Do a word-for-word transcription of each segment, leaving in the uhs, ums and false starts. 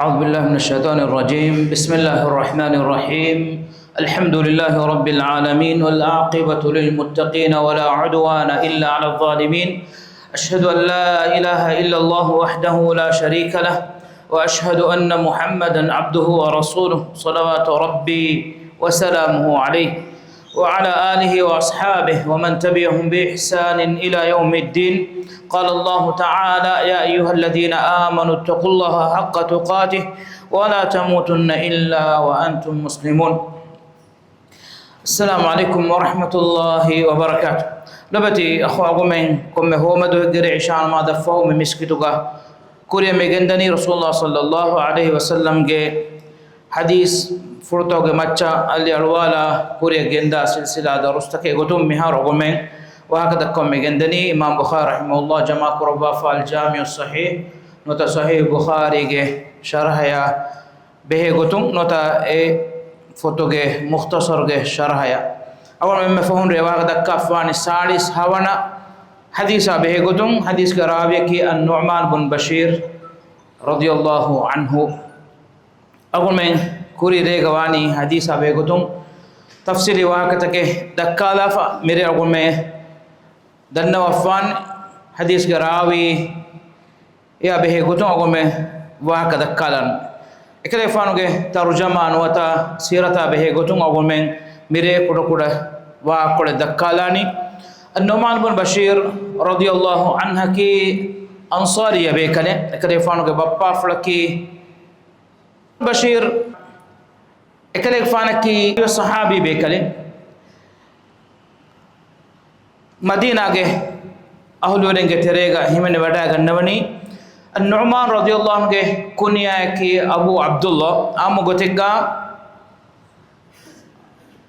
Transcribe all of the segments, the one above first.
أعوذ بالله من الشيطان الرجيم. بسم الله الرحمن الرحيم. الحمد لله رب العالمين، والعاقبة للمتقين، ولا عدوان إلا على الظالمين. أشهد أن لا إله إلا الله وحده لا شريك له، وأشهد أن محمدا عبده ورسوله، صلوات ربي وسلامه عليه، وعلى آله وأصحابه ومن تبعهم بإحسان إلى يوم الدين. قال الله تعالى: يا أيها الذين آمنوا اتقوا الله حق تقاته ولا تموتن إلا وأنتم مسلمون. السلام عليكم ورحمة الله وبركاته. ލޮބުވެތި އަޚު އަގުމެން، ކޮންމެ ހޯމަދުވެއްގެ ރޭ ޢިޝާ ނަމާދަށްފަހު މި މިސްކިތުގަ ކުރިއަށް މި ގެންދަނީ ރަސޫލުﷲ ޞައްލަﷲ ޢަލައިހި ވަސައްލަމްގެ ޙަދީޘްފުޅުތަކުގެ މައްޗަށް އަލިއަޅުވާލާ ކުރިއަށް ގެންދާ ސިލްސިލާ ދަރުސްތަކެއް ގޮތުން މިހާރު އަގުމެން ވާހަކަ ދައްކަން މި ގެންދަނީ އިމާމް ބުޚާރީ ރަޙިމަހުﷲ ޖަމާކުރައްވާފާ އަލް ޖާމިޢުއް ޞަޙީޙް ނުވަތަ ޞަޙީޙް ބުޚާރީގެ ޝަރަޙަޔާ ބެހޭ ގޮތުން ނުވަތަ އެ ފޮތުގެ މުޚްތަޞަރުގެ ޝަރަޙަޔަށް. އަޅުގަނޑު އެންމެ ފަހުން ރޭ ވާހަކަ ދައްކާފާނީ ސާޅީސް ހަވަނަ ޙަދީޘާ ބެހޭ ގޮތުން. ޙަދީޘްގެ ރާވީއަކީ އައްނުޢުމާން ބުން ބަޝީރް ރަޟިޔަﷲ ޢަންހު. އަޅުގަނޑުމެން ކުރީ ރޭގަ ވާނީ ޙަދީޘާ ބެހޭ ގޮތުން ތަފްޞީލީ ވާހަކަތަކެއް ދައްކާލާފަ. މިރޭ އަޅުގަނޑުމެން ދަންނަވައްވާން ޙަދީޘްގެ ރާވީ އެއާ ބެހޭ ގޮތުން އަޅުގަނޑުމެން ވާހަކަ ދައްކާލާން. އެކަލޭގެފާނުގެ ތަރުޖަމާ ނުވަތަ ސީރަތާ ބެހޭ ގޮތުން އަޅުގަނޑުމެން މިރޭ ކުޑަކުޑަ ވާހަކަކޮޅެއް ދައްކާލާނީ. އައްނުޢުމާން ބުން ބަޝީރް ރަޟިޔަﷲ ޢަންހަކީ އަންޞާރީ ބޭކަލެއް. އެކަލޭގެފާނުގެ ބައްޕާފުޅަކީ ބަޝީރް އެކަލޭގެފާނަކީ ޞަޙާބީ ބޭކަލެއް. މަދީނާގެ އަހުލުވެރިންގެ ތެރޭގަ ހިމެނިވަޑައިގަންނަވަނީ. އައްނުޢުމާން ރަޟިޔަﷲ ޢަންހުގެ ކުންޔާއަކީ އަބޫ ޢަބްދުﷲ. ޢާއްމު ގޮތެއްގަ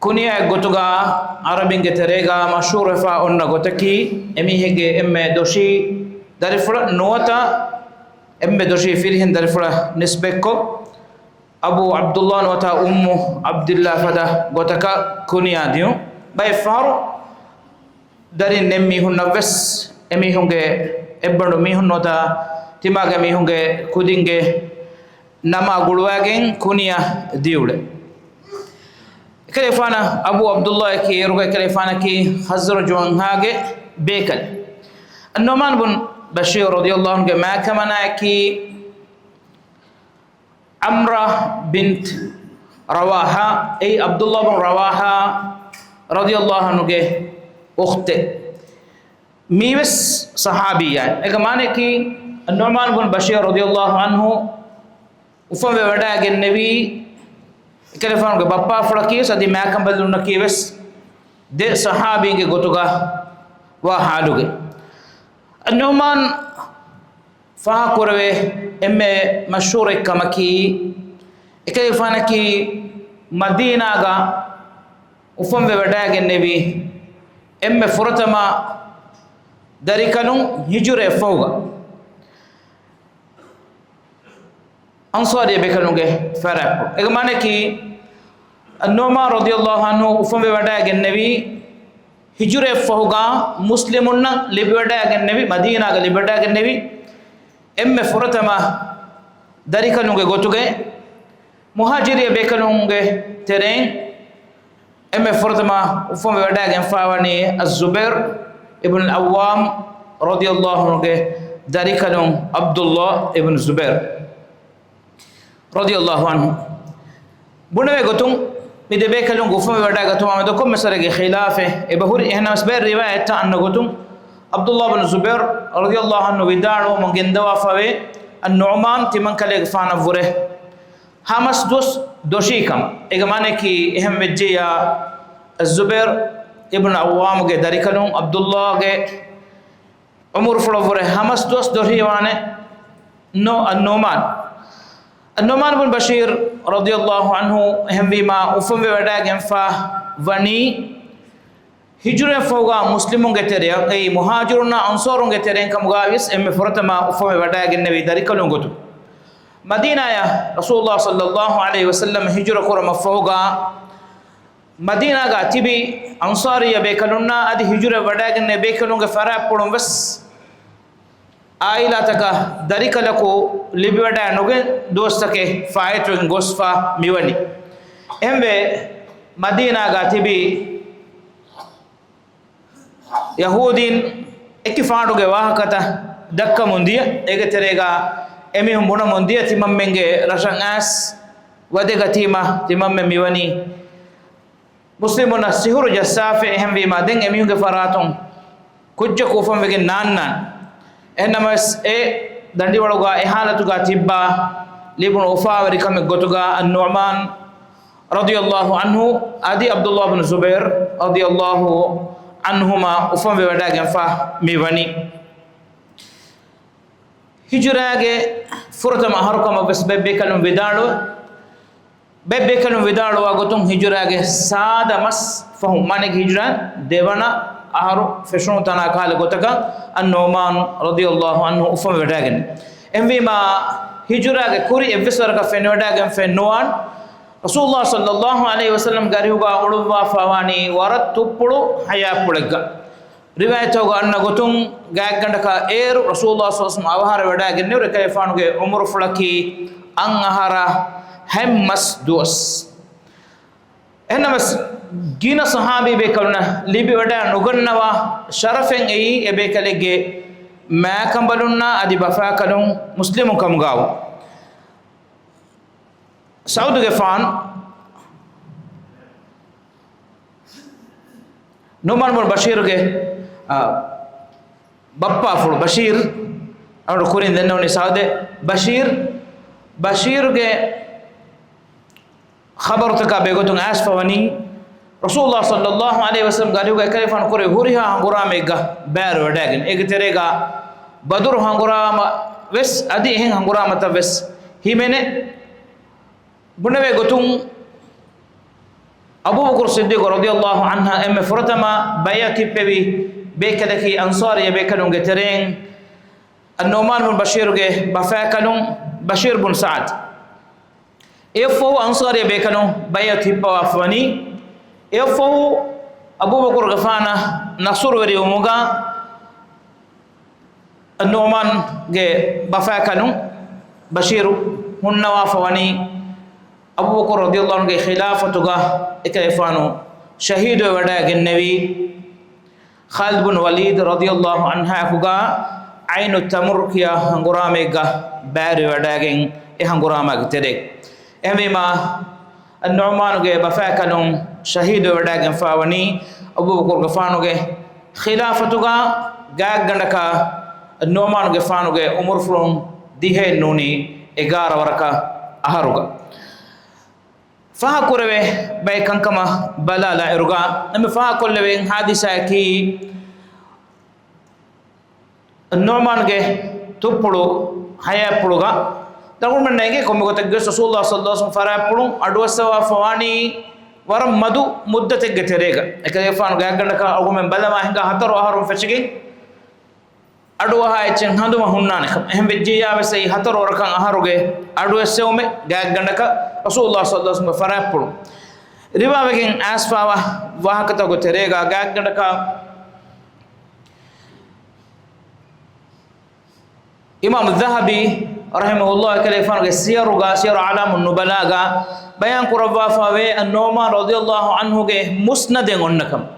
ކުންޔާއެއް ގޮތުގަ ޢަރަބިންގެ ތެރޭގަ މަޝްހޫރުވެފަ އޮންނަ ގޮތަކީ، އެމީހެއްގެ އެންމެ ދޮށީ ދަރިފުޅަށް ނުވަތަ އެންމެ ދޮށީ ފިރިހެން ދަރިފުޅަށް ނިސްބަތްކޮށް، އަބޫ ޢަބްދުﷲ ނުވަތަ އުއްމު ޢަބްދިﷲ ފަދަ ގޮތަކަށް ކުނިޔާ ދިޔުން. ބައެއް ފަހަރު ދަރިން ނެތް މީހުންނަށްވެސް އެމީހުންގެ އެއްބަނޑު މީހުން ނުވަތަ ތިމާގެ މީހުންގެ ކުދިންގެ ނަމާ ގުޅުވައިގެން ކުނިޔާ ދިއުޅެ. އެކަލޭގެފާނަށް އަބޫ ޢަބްދުﷲ އަކީ އޭރުގަ އެކަލޭގެފާނަކީ ޚަޒްރަޖު ވަންހާގެ ބޭކަލެއް. އައްނުޢުމާން ބުން ބަޝީރު ރަޟިޔަﷲ ޢަންހުގެ މާތްކަމަނާއަކީ ޢަމްރާ ބިންތު ރަވާޙާ، އެއީ ޢަބްދުﷲ ބުން ރަވާޙާ ރަޟިޔަﷲ ޢަންހުގެ އުޚްތެއް. މީވެސް ޞަޙާބީއެއް. އޭގެ މާނައަކީ، އައްނުޢުމާން ބުން ބަޝީރު ރަޟިޔަﷲ ޢަންހު އުފަންވެ ވަޑައިގެންނެވީ، އެކަލޭގެފާނުގެ ބައްޕާފުޅަކީވެސް އަދި މާތްކަނބަލުންނަކީވެސް ދެ ޞަޙާބީންގެ ގޮތުގަ ވާ ޙާލުގައި. އައްނުޢުމާން ފާހަގަކުރެވޭ އެންމެ މަޝްހޫރެއް ކަމަކީ، އެކަލޭގެފާނަކީ މަދީނާގަ އުފަންވެ ވަޑައިގެންނެވީ އެންމެ ފުރަތަމަ ދަރިކަލުން ހިޖުރައަށްފަހުގަ. އަންޞާރީ ބޭކަލުންގެ ފަރާތްޕުޅު. އޭގެ މާނައަކީ، އައްނުޢުމާން ރަޟިޔަﷲ ޢަންހު އުފަންވެ ވަޑައިގެންނެވީ، ހިޖުރައަށްފަހުގަ މުސްލިމުންނަށް ލިބިވަޑައިގެންނެވި، މަދީނާގަ ލިބިވަޑައިގެންނެވި އެންމެ ފުރަތަމަ ދަރިކަލުންގެ ގޮތުގައި، މުހާޖިރީ ބޭކަލުންގެ ތެރެއިން އެންމެ ފުރަތަމަ އުފަންވެ ވަޑައިގެންފާވަނީ އައްޒުބައިރު އިބްނުލް ޢައްވާމް ރަޟިޔަﷲ ޢަންހުގެ ދަރިކަލުން ޢަބްދުﷲ އިބްނު ޒުބައިރު ރަޟިޔަﷲ ޢަންހު. ބުނެވޭ ގޮތުން، މި ދެބޭކަލުން އުފަންވެ ވަޑައިގަތުމާ މެދު ކޮންމެސް ވަރެއްގެ ޚިލާފެއް އެބަހުރި. އެހެންނަމަވެސް ބައެއް ރިވާޔަތްތައް އަންނަ ގޮތުން، ޢަބްދުﷲ ބިން ޒުބައިރު ރަޟިޔަﷲ ޢަންހު ވިދާޅުވުމުން ގެންދަވާފަވޭ، އައްނުޢުމާން ތިމަންކަލޭގެފާނަށްވުރެ ހަމަސް ދުވަސް ދޮށީ ކަމަށް. އޭގެ މާނައަކީ، އެހެން ވެއްޖެއްޔާ، އައްޒުބައިރު އިބްނުލް ޢައްވާމްގެ ދަރިކަލުން ޢަބްދުﷲގެ ޢުމުރުފުޅަށްވުރެ ހަމަސް ދުވަސް ދޮށީ ވާނެ ނޯ އައްނުޢުމާން. އައްނުޢުމާން ބުން ބަޝީރު ރަޟިޔަﷲ ޢަންހު އެހެންވީމާ އުފަންވެ ވަޑައިގެންފާ ވަނީ، ހިޖުރައަށްފަހުގަ މުސްލިމުންގެ ތެރެއަށް، އެއީ މުހާޖިރުންނާ އަންޞާރުންގެ ތެރެއިން ކަމުގައިވިޔަސް އެންމެ ފުރަތަމަ އުފަންވެ ވަޑައިގެންނެވި ދަރިކަލުން ގޮތުން. މަދީނާޔަށް ރަސޫލުﷲ ޞައްލަﷲ ޢަލައިހި ވަސައްލަމް ހިޖުރަ ކުރުމަށްފަހުގަ، މަދީނާގަ ތިބި އަންޞާރިއްޔަ ބޭކަލުންނާ އަދި ހިޖުރަ ވަޑައިގެންނެވި ބޭކަލުންގެ ފަރާތްޕުޅުން ވެސް އާއިލާތަކަށް ދަރިކަލަކު ލިބިވަޑައި ނުގެން ދުވަސްތަކެއް ފާއިތުވެގެން ގޮސްފަ މިވަނީ. އެހެންވެ، މަދީނާގަ ތިބި ޔަހޫދީން އެކި ފާޑުގެ ވާހަކަތައް ދައްކަމުން ދިޔަ، އޭގެ ތެރޭގަ އެމީހުން ބުނަމުން ދިޔަ، ތިމަންމެންގެ ރަށަށް އައިސް ވަދެގަތީމަ، ތިމަންމެން މިވަނީ މުސްލިމުންނަށް ސިހުރު ޖައްސާފަ. އެހެންވީމަ، ދެން އެމީހުންގެ ފަރާތުން ކުއްޖަކު އުފަންވެގެން ނާންނާނެ. އެހެންނަމަވެސް، އެ ދަނޑިވަޅުގަ އެ ހާލަތުގަ ތިއްބާ ލިބުނު އުފާވެރިކަމެއް ގޮތުގަ އައްނުޢުމާން ރަޟިޔަﷲ ޢަންހު އަދި ޢަބްދުﷲ ބިން ޒުބައިރު ރަޟިޔަﷲ ޢަންހުމާ އުފަންވެވަޑައިގެންފަ މިވަނީ. ހިޖުރާގެ ފުރަތަމަ އަހަރު ކަމަށް ވެސް ބައެއް ބޭކަލުން ވިދާޅުވެ، ބައެއް ބޭކަލުން ވިދާޅުވާ ގޮތުން ހިޖުރާގެ ސާދަ މަސް ފަހުން، މާނައަކީ ހިޖުރާ ދެވަނަ އަހަރު ފެށުނު ތަނާ ކާލެ ގޮތަކަށް އައްނުޢުމާން ރަޟިޔަﷲ ޢަންހު އުފަންވެވަޑައިގެން. އެހެންވީމާ، ހިޖުރާގެ ކުރި އެއްވެސް ވަރަކަށް ފެނިވަޑައިގެންފައެއް ނުވާން. ރަސޫލުﷲ ޞައްލަﷲ ޢަލައިހި ވަސައްލަމްގެ އަރިހުގަ އުޅުއްވާފަވާނީ ވަރަށް ތުއްޕުޅު ޙަޔާތްޕުޅެއްގަ. ރިވާޔަތްތަކުގަ އަންނަ ގޮތުން، ގާތްގަނޑަކަށް އޭރު ރަސޫލުﷲ ޞައްލަﷲ ޢަލައިހި ވަސައްލަމް އަވަހާރަވެވަޑައިގެންނެވި އެކަލޭގެފާނުގެ ޢުމުރުފުޅަކީ އަށް އަހަރާ ހަތް މަސް ދުވަސް. އެހެންނަމަވެސް، ގިނަ ޞަޙާބީ ބޭކަލުންނަށް ލިބިވަޑައި ނުގަންނަވާ ޝަރަފެއް އެއީ އެބޭކަލެއްގެ މާކަނބަލުންނާ އަދި ބަފާކަލުން މުސްލިމުން ކަމުގައު. ސަޢުދުގެފާނު ނުޢުމާން ބިން ބަޝީރުގެ، އާ، ބައްޕާފުޅު ބަޝީރު، އަޅުގަނޑު ކުރިން ދެންނެވުނީ ސަޢުދެއް. ބަޝީރު، ބަޝީރުގެ ޚަބަރުތަކާ ބެގޮތުން އައިސްފަވަނީ، ރަސޫލުﷲ ޞައްލަﷲ ޢަލައިހި ވަސައްލަމްގެ އަރިހުގަ އެކަލޭގެފާނު ކުރެއްވި ހުރިހާ ހަނގުރާމައެއްގަ ބައިވެރިވެވަޑައިގެން. އޭގެ ތެރޭގަ ބަދުރު ހަނގުރާމަ ވެސް އަދި އެހެން ހަނގުރާމަތައް ވެސް ހިމެނޭ. ބުނެވޭ ގޮތުން، އަބޫބަކުރު ޞިއްދީޤު ރަޟިޔަﷲ ޢަންހު އެންމެ ފުރަތަމަ ބައިޢަތު ހިއްޕެވި ބޭކަލަކީ އަންޞާރީ ބޭކަލުންގެ ތެރެއިން އައްނުޢުމާން ބިން ބަޝީރުގެ ބަފާކަލުން ބަޝީރު ބިން ސަޢަދު. އެއަށްފަހު އަންޞާރީ ބޭކަލުން ބައިޢަތު ހިއްޕަވާފަވަނީ. އެއަށްފަހު އަބޫބަކުރުގެފާނަށް ނަޞްރުވެރިވުމުގަ އައްނުޢުމާންގެ ބަފާކަލުން ބަޝީރު ހުންނަވާފަވަނީ. އަބޫބަކުރު ރަޟިޔަﷲ ޢަންހުގެ ޚިލާފަތުގަ އެކަލޭގެފާނު ޝަހީދުވެ ވަޑައިގެންނެވީ، ޚާލިދު ބިން ވަލީދު ރަޟިޔަﷲ ޢަންހާއެކުގަ ޢައިނު ތަމުރް ކިޔާ ހަނގުރާމައެއްގަ ބައިވެރިވެވަޑައިގެން، އެ ހަނގުރާމާގެ ތެރޭގަ. އެހެންވީމާ، އައްނުޢުމާނުގެ ބަފާކަލުން ޝަހީދުވެވަޑައިގެންފަވަނީ އަބޫބަކުރުގެފާނުގެ ޚިލާފަތުގަ. ގާތްގަނޑަކަށް އައްނުޢުމާނުގެފާނުގެ ޢުމުރުފުޅުން ދިހައެއް ނޫނީ އެގާރަ ވަރަކަށް އަހަރުގަ. ފާހަގަކުރެވޭ ބައެއް ކަންކަމަށް ބަލާލާ އިރުގަ، ނަމަ ފާހަގަކޮށްލެވޭ ހާދިސާއަކީ، ނުޢުމާންގެ ތުއްޕުޅު ހަޔާތްޕުޅުގަ ދަގުންމެންނަށް އެނގޭ ކޮންމެ ގޮތެއްގެ ރަސޫލުﷲ ޞައްލަﷲ ޢަލައިހި ވަސައްލަމް ފަރާތްޕުޅުން އަޑުއައްސަވާފަވާނީ ވަރަށް މަދު މުއްދަތެއްގެ ތެރޭގަ. އެކަލޭގެފާނު ގާތްގަނޑަކަށް އަޅުގަނޑުމެން ބަލަމާ ހިނގާ ހަތަރު އަހަރުން ފެށިގެން އަޑުއަހާ އެއްޗެއް ހަނދުމަ ހުންނާނެ ކަމަށް. އެހެން ވެއްޖިއްޔާ ވެސް އެއީ ހަތަރު ވަރަކަށް އަހަރުގެ އަޑުއެއްސެވުމެއް ގާތްގަނޑަކަށް ރަސޫލުﷲ ޞައްލަﷲ ޢަލައިހި ވަސައްލަމްގެ ފަރާތްޕުޅު. ރިވާވެގެން އައިސްފާވާ ވާހަކަތަކުގެ ތެރޭގަ ގާތްގަނޑަކަށް އިމާމު ޛަހަބީ ރަޙިމަހުﷲ އެކަލޭގެފާނުގެ ސިޔަރުގަ، ސިޔަރު އަޢްލާމުން ނުބަލާގަ ބަޔާން ކުރައްވާފަވޭ، އައްނުޢުމާން ރަޟިޔަﷲ ޢަންހުގެ މުސްނަދެއް އޮންނަކަމަށް.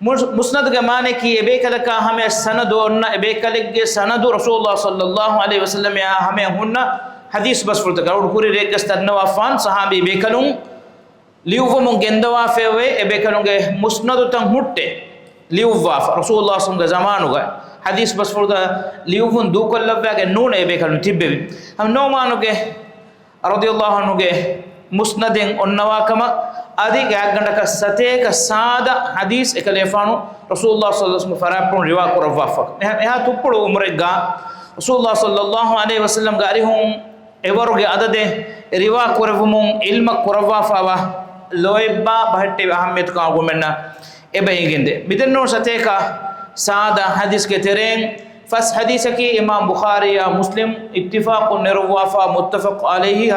މުސް-، މުސްނަދުގެ މާނައަކީ އެބޭކަލަކާ ހަމަޔަށް ސަނަދު އޮންނަ އެބޭކަލެއްގެ ސަނަދު ރަސޫލުﷲ ޞައްލަﷲ ޢަލައިހި ވަސައްލަމްއާ ހަމަޔަށް ހުންނަ ޙަދީޘް ބަސްފުޅުތަކަށް. އަޅުގަނޑު ކުރިން ރެއަކަށް ދަންނަވާފާން ޞަޙާބީ ބޭކަލުން ލިޔުއްވަމުން ގެންދަވާފައެވެ. އެބޭކަލުންގެ މުސްނަދުތައް ހުއްޓެ ލިޔުއްވާފަ. ރަސޫލުﷲ ޞައްލަﷲ ޢަލައިހި ވަސައްލަމްގެ ޒަމާނުގަ ޙަދީޘް ބަސްފުޅުތައް ލިޔުއްވުން ދޫކޮށްލައްވާގެން ނޫނޭ އެބޭކަލުން ތިއްބެވި. އައްނުޢުމާނުގެ ރަޟިޔަﷲ ޢަންހުގެ މުސްނަދެއް އޮންނަވާކަމަށް އަދި ގާތްގަނޑަކަށް ސަތޭކަ ސާދަ ޙަދީޘް އެކަލޭގެފާނު ރަސޫލުﷲ ޞައްލަﷲ ޢަލައިހި ވަސައްލަމްގެ ފަރާތްޕުޅުން ރިވާ ކުރައްވާފަ. އެހާ، އެހާ ތުއްޕުޅު ޢުމުރެއްގަ ރަސޫލުﷲ ޞައްލަﷲ ޢަލައިހި ވަސައްލަމްގެ އަރިހުން އެވަރުގެ އަދަދެއް ރިވާ ކުރެއްވުމުން ޢިލްމަށް ކުރައްވާފަވާ ލޯތްބާ ބަހައްޓެވި އަހައްމިޔަތުކަން އަޅުގަނޑުމެންނަށް އެބަ އެނގެންދޭ. މިދެންނެވުނު ސަތޭކަ ސާދަ ޙަދީޘްގެ ތެރެއިން ފަސް ޙަދީޘަކީ އިމާމް ބުޚާރީއާ މުސްލިމް އިއްތިފާޤުން ނެރުއްވާފާ މުއްތަފަޤު ޢަލައިހި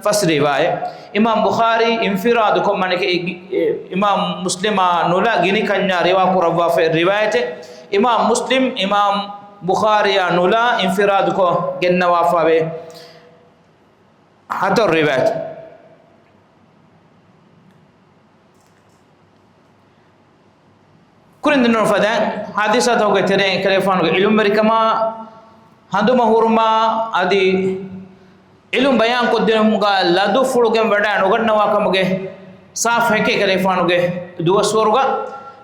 ފަސް ރިވާޔަތް. އިމާމް ބުޚާރީ އިންފިރާދުކޮށް މާނައަކީ އި-، އި-، އިމާމް މުސްލިމާ ނުލާ ގިނަ ކަންޏާ ރިވާ ކުރައްވާފައި ރިވާޔަތެއް. އިމާމް މުސްލިމް، އިމާމް ބުޚާރީއާ ނުލާ އިންފިރާދުކޮށް ގެންނަވާފަވޭ ހަތަރު ރިވާޔަތު. ކުރިން ދެންނެވުނު ފަދައިން ޙާދިސާތަކުގެ ތެރެއިން އެކަލޭގެފާނުގެ ޢިލްމުވެރިކަމާ، ހަނދުމަ ހުރުމާ އަދި ޢިލްމު ބަޔާންކޮށްދިނުމުގަ ލަދުފުޅުގެން ވަޑައި ނުގަންނަވާ ކަމުގެ ސާފު ހެކޭ ކަލޭގެފާނުގެ ދުވަސްވަރުގަ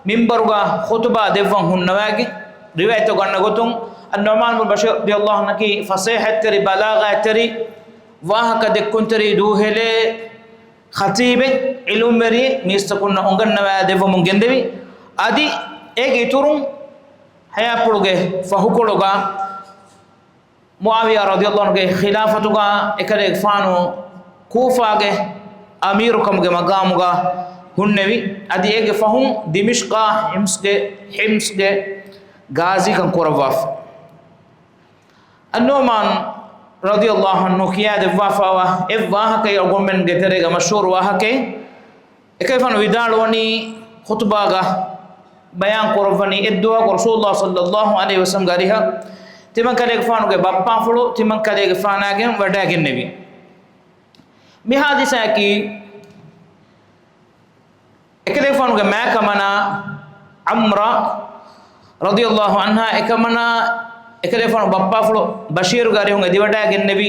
މިންބަރުގަ ޚުތުބާ ދެއްވަން ހުންނަވައިގެން. ރިވާޔަތްތައް ގަންނަ ގޮތުން، އައްނުޢުމާން ބުން ބަޝީރު ރަޟިޔަﷲ ޢަންހު އަކީ ފަސޭހަތްތެރި، ބަލާޣަތްތެރި، ވާހަކަ ދެއްކުންތެރި، ދޫހެލޭ ޚަތީބެއް، ޢިލްމުވެރިއެއް، މީސްތަކުންނަށް އުނގަންނަވައި ދެއްވަމުން ގެންދެވި. އަދި އޭގެ އިތުރުން ޙަޔާތްޕުޅުގެ ފަހުކޮޅުގަ މުޢާވިޔާ ރަޟިޔަﷲ ޢަންހުގެ ޚިލާފަތުގަ އެކަލޭގެފާނު ކޫފާގެ އަމީރުކަމުގެ މަގާމުގަ ހުންނެވި. އަދި އޭގެ ފަހުން ދިމިޝްޤާ ޙިމްޞްގެ، ޙިމްޞްގެ ޣާޒީކަން ކުރައްވާފަ. އައްނުޢުމާން ރަޟިޔަﷲ ޢަންހު ކިޔާދެއްވާފައިވާ އެއް ވާހަކައެއް އަޅުގަނޑުމެންގެ ތެރޭގަ މަޝްހޫރު ވާހަކައެއް. އެކަލޭގެފާނު ވިދާޅުވަނީ ޚުތުބާގަ ބަޔާން ކުރައްވަނީ އެއްދުވަހަކު ރަސޫލުﷲ ޞައްލަﷲ ޢަލައިހި ވަސައްލަމްގެ އަރިހަށް ތިމަން ކަލޭގެފާނުގެ ބައްޕާފުޅު ތިމަން ކަލޭގެފާނާގެން ވަޑައިގެންނެވި. މި ޙާދިސާއަކީ އެކަލޭގެފާނުގެ މާކަމަނާ ޢަމްރާ ރަޟިޔަﷲ ޢަންހާ އެކަމަނާ އެކަލޭގެފާނު ބައްޕާފުޅު ބަޝީރުގެ އަރިހުން އެދިވަޑައިގެންނެވި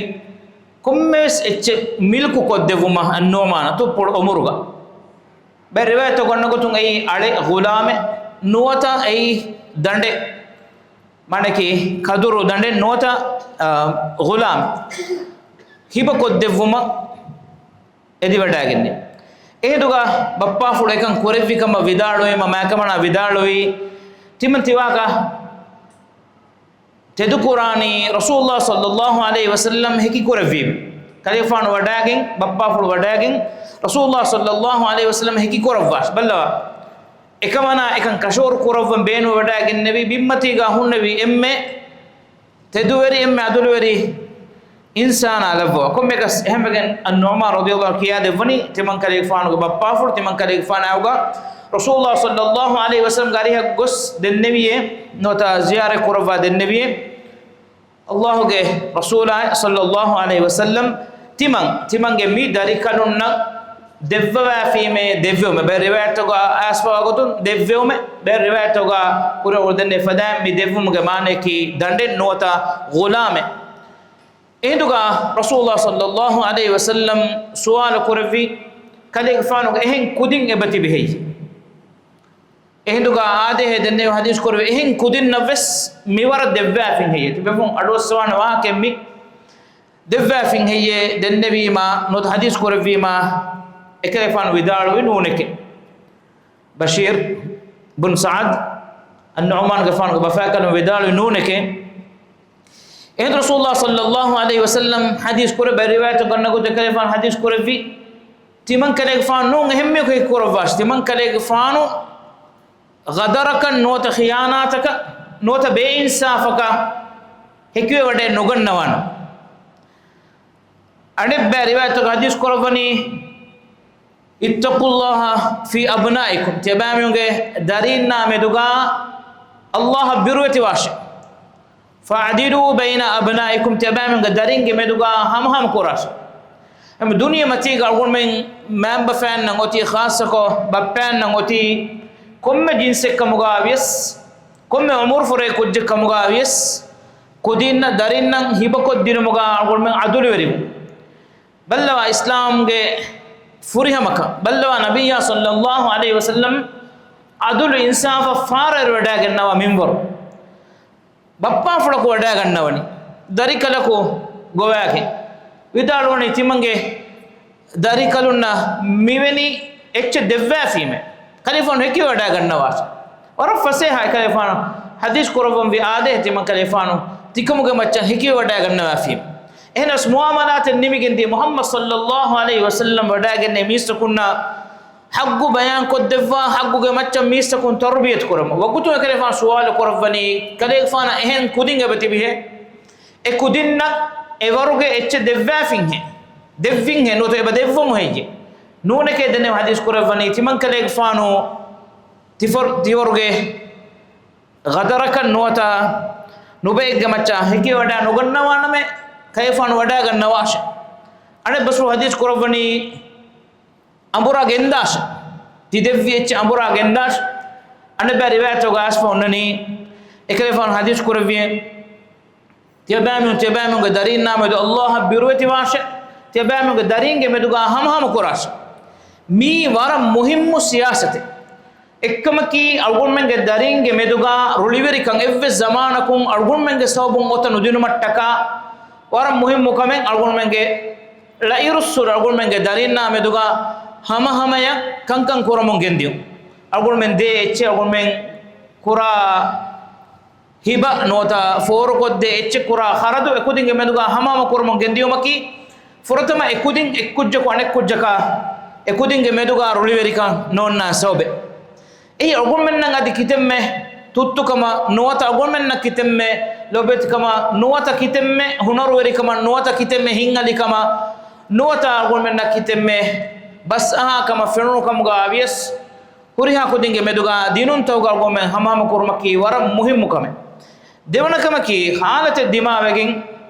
ކޮންމެވެސް އެއްޗެއް މިލްކު ކޮށްދެއްވުމަށް އައްނުޢުމާނަށް ތުއްޕުޅު އުމުރުގަ. ބައެއް ރިވާޔަތްތައް ގަންނަ ގޮތުން އެއީ އަޅެ ޣުލާމެއް ނުވަތަ އެއީ ދަނޑެއް، މާނައަކީ ކަދުރު ދަނޑެއް ނުވަތަ، އާ، ޣުލާމެއް ހިބަ ކޮށްދެއްވުމަށް އެދިވަޑައިގެންނެވި. އެހިނދުގަ ބައްޕާފުޅު އެކަން ކުރެއްވި ކަމަށް ވިދާޅުވީމަ، މާކަމަނާ ވިދާޅުވީ، ތިމަން ތިވާކަށް ތެދުކުރާނީ ރަސޫލުﷲ ޞައްލަﷲ ޢަލައިހި ވަސައްލަމް ހެކި ކުރެއްވީމަ. ކަލޭގެފާނު ވަޑައިގެން، ބައްޕާފުޅު ވަޑައިގެން، ރަސޫލުﷲ ޞައްލަﷲ ޢަލައިހި ވަސައްލަމް ހެކި ކުރައްވާށި. ބައްލަވާ، އެކަމަނާ އެކަން ކަށަވަރު ކުރައްވަން ބޭނުންވެވަޑައިގެންނެވި ބިންމަތީގަ ހުންނެވި އެންމެ ތެދުވެރި، އެންމެ ޢަދުލުވެރި އިންސާނާ ލައްވަވާ. ކޮންމެއަކަސް އެހެންވެގެން އައްނުޢުމާން ރަޟިޔަﷲ ޢަންހު ކިޔާދެއްވަނީ، ތިމަން ކަލޭގެފާނުގެ ބައްޕާފުޅު ތިމަން ކަލޭގެފާނާއެކުގަ ރަސޫލުﷲ ޞައްލަﷲ ޢަލައިހި ވަސައްލަމްގެ އަރިހަށް ގޮސް ދެންނެވިއޭ ނުވަތަ ޒިޔާރަތް ކުރައްވާ ދެންނެވިއޭ. ﷲގެ ރަސޫލާއި ޞައްލަﷲ ޢަލައިހި ވަސައްލަމް ތިމަން، ތިމަންގެ މި ދަރިކަލުންނަށް ދެއްވަވާފީމޭ ދެއްވެވުމެއް. ބައެއް ރިވާޔަތްތަކުގަ އައިސްފަވާ ގޮތުން ދެއްވެވުމެއް، ބައެއް ރިވާޔަތްތަކުގަ ކުރިއަށް އޮޅުދެންނެވި ފަދައިން މި ދެއްވުމުގެ މާނައަކީ ދަނޑެއް ނުވަތަ ޣުލާމެއް. އެހިނދުގަ ރަސޫލުﷲ ޞައްލަﷲ ޢަލައިހި ވަސައްލަމް ސުވާލު ކުރެއްވި، ކަލޭގެފާނުގެ އެހެން ކުދިން އެބަތިބި ހެއްޔޭ؟ އެހިނދުގަ އާދޭހޭ ދެންނެވި ޙަދީޘް ކުރެއްވި އެހެން ކުދިންނަށްވެސް މިވަރަށް ދެއްވާފިން ހެއްޔޭ؟ ތިބެފުން އަޑުއައްސަވާނެ ވާހަކައެއް މި. ދެއްވާފިން ހެއްޔޭ؟ ދެންނެވީމާ ނުވަތަ ޙަދީޘް ކުރެއްވީމާ؟ އެކަލޭގެފާނު ވިދާޅުވި ނޫނެކޭ. ބަޝީރް ބުން ސަޢަދް އައްނުޢުމާންގެފާނުގެ ބަފާކަލުން ވިދާޅުވި ނޫނެކޭ. އެހިނދު ރަސޫލުﷲ ޞައްލަﷲ ޢަލައިހި ވަސައްލަމް ޙަދީޘް ކުރެއްވި ރިވާޔަތް ގަންނަ ގޮތުން އެކަލޭގެފާނު ޙަދީޘް ކުރެއްވި، ތިމަން ކަލޭގެފާނު ނޫން އެހެންމީހަކު ހެކި ކުރައްވާށި. ތިމަން ކަލޭގެފާނު ޣަދަރަކަށް ނުވަތަ ޚިޔާނާތަކަށް ނުވަތަ ބޭއިންސާފަކަށް ހެކިވެވަޑައެއް ނުގަންނަވާނެ. އަނެއްބައި ރިވާޔަތަކަށް ޙަދީޘް ކުރައްވަނީ، اتقوا الله في أبنائكم، ތިޔަބައިމީހުންގެ ދަރީންނާ މެދުގަ ﷲ އަށް ބިރުވެތިވާށެ. فاعدلوا بين أبنائكم، ތިޔަބައިމީހުންގެ ދަރިންގެ މެދުގަ ހަމަހަމަ ކުރާށެ. އެމަ ދުނިޔެމަތީގަ އަޅުގަނޑުމެން މައިންބަފައިންނަށް އޮތީ، ޚާއްޞަކޮށް ބައްޕައިންނަށް އޮތީ، ކޮންމެ ޖިންސެއްކަމުގަ ވިޔަސް، ކޮންމެ އުމުރުފުރޭ ކުއްޖެއްކަމުގަ ވިޔަސް، ކުދިންނަށް ދަރިންނަށް ހިބަކޮށްދިނުމުގަ އަޅުގަނޑުމެން ޢަދުލުވެރިވުން. ބައްލަވާ އިސްލާމްގެ ފުރިހަމަކަން، ބައްލަވާ ނަބިއްޔާ ޞައްލަﷲ ޢަލައިހި ވަސައްލަމް ޢަދުލު އިންސާފަށް ފާރައިރު ވަޑައިގަންނަވާ މިންވަރު. ބައްޕާފުޅަކު ވަޑައިގަންނަވަނީ، ދަރިކަލަކު ގޮވާގެން. ވިދާޅުވަނީ ތިމަންގެ ދަރިކަލުންނަށް މިވެނި އެއްޗެއް ދެއްވާފީމޭ. ކަލޭގެފާނު ހެކިވެވަޑައިގަންނަވާށި. ވަރަށް ފަސޭހައި ކަލޭގެފާނު ޙަދީޘް ކުރައްވަންވީ އާދޭހޭ ތިމަން ކަލޭގެފާނު ތިކަމުގެ މައްޗަށް ހެކިވެވަޑައިގަންނަވާފީމޭ. އެހެނަސް މުޢާމަލާތެއް ނިމިގެންދީ މުޙައްމަދު ޞައްލަﷲ ޢަލައިހި ވަސައްލަމް ވަޑައިގެންނެވި މީސްތަކުންނަށް ޙައްޤު ބަޔާންކޮށްދެއްވާ، ޙައްޤުގެ މައްޗަށް މީސްތަކުން ތަރުބިޔަތު ކުރަމުން. ވަގުތު އެކަލޭގެފާނު ސުވާލު ކުރައްވަނީ، ކަލޭގެފާނަށް އެހެން ކުދިން އެބަތިބިހޭ؟ އެ ކުދިންނަށް އެވަރުގެ އެއްޗެއް ދެއްވާފިންހޭ؟ ދެއްވިންހޭ ނުވަތަ އެބަ ދެއްވަމު ހެއްޔޭ؟ ނޫނެކޭ ދެންނެވި ޙަދީޘް ކުރައްވަނީ، ތިމަން ކަލޭގެފާނު ތިފޮރު-، ތިވަރުގެ ޣަދަރަކަށް ނުވަތަ ނުބައެއްގެ މައްޗަށް ހެކިވެ ވަޑައި ނުގަންނަވާނަމޭ، ކަލޭގެފާނު ވަޑައިގަންނަވާށޭ. އަނެއްބަސްފުޅު ޙަދީޘް ކުރައްވަނީ އަނބުރާ ގެންދާށޭ. ތި ދެއްވި އެއްޗެއް އަނބުރާ ގެންދާށޭ. އަނެއްބައި ރިވާޔަތުގަ އައިސްފަ އޮންނަނީ، އެކަލޭގެފާނު ޙަދީޘް ކުރެއްވިއޭ، ތިޔަބައިމީހުން، ތިޔަބައިމީހުންގެ ދަރީންނާ މެދު ﷲ އަށް ބިރުވެތިވާށޭ. ތިޔަބައިމީހުންގެ ދަރީންގެ މެދުގަ ހަމަހަމަ ކުރާށޭ. މީ ވަރަށް މުހިއްމު ސިޔާސަތެއް. އެއްކަމަކީ، އަޅުގަނޑުމެންގެ ދަރީންގެ މެދުގަ ރުޅިވެރިކަން އެއްވެސް ޒަމާނަކުން އަޅުގަނޑުމެންގެ ސަބަބުން އޮތަށް ނުދިނުމަށްޓަކާ، ވަރަށް މުހިއްމު ކަމެއް އަޅުގަނޑުމެންގެ ޅައިރުއްސުރެ އަޅުގަނޑުމެންގެ ދަރީންނާ މެދުގަ ހަމަހަމަޔަށް ކަންކަން ކުރަމުން ގެންދިޔުން. އަޅުގަނޑުމެން ދޭ އެއްޗެއް، އަޅުގަނޑުމެން ކުރާ ހިބަ ނުވަތަ ފޯރުކޮށްދޭ އެއްޗެއް، ކުރާ ޚަރަދު އެކުދިންގެ މެދުގަ ހަމަހަމަ ކުރަމުން ގެންދިޔުމަކީ، ފުރަތަމަ އެކުދިން އެއްކުއްޖަކު އަނެއްކުއްޖަކާ އެކުދިންގެ މެދުގަ ރުޅިވެރިކަން ނޯންނާ ސަބަބެއް. އެއީ އަޅުގަނޑުމެންނަށް އަދި ކިތަންމެ ތުއްތުކަމަށް ނުވަތަ އަޅުގަނޑުމެންނަށް ކިތަންމެ ލޯބިވެތިކަމަށް ނުވަތަ ކިތަންމެ ހުނަރުވެރިކަމަށް ނުވަތަ ކިތަންމެ ހިތްހަލިކަމަށް ނުވަތަ އަޅުގަނޑުމެންނަށް ކިތަންމެ ބަސްއަހާކަމަށް ފެނުނުކަމުގަ ވިޔަސް، ހުރިހާ ކުދިންގެ މެދުގަ ދިނުންތަކުގަ އަޅުގަނޑުމެން ހަމަހަމަ ކުރުމަކީ ވަރަށް މުހިއްމު ކަމެއް. ދެވަނަ ކަމަކީ، ޙާލަތެއް ދިމާވެގެން،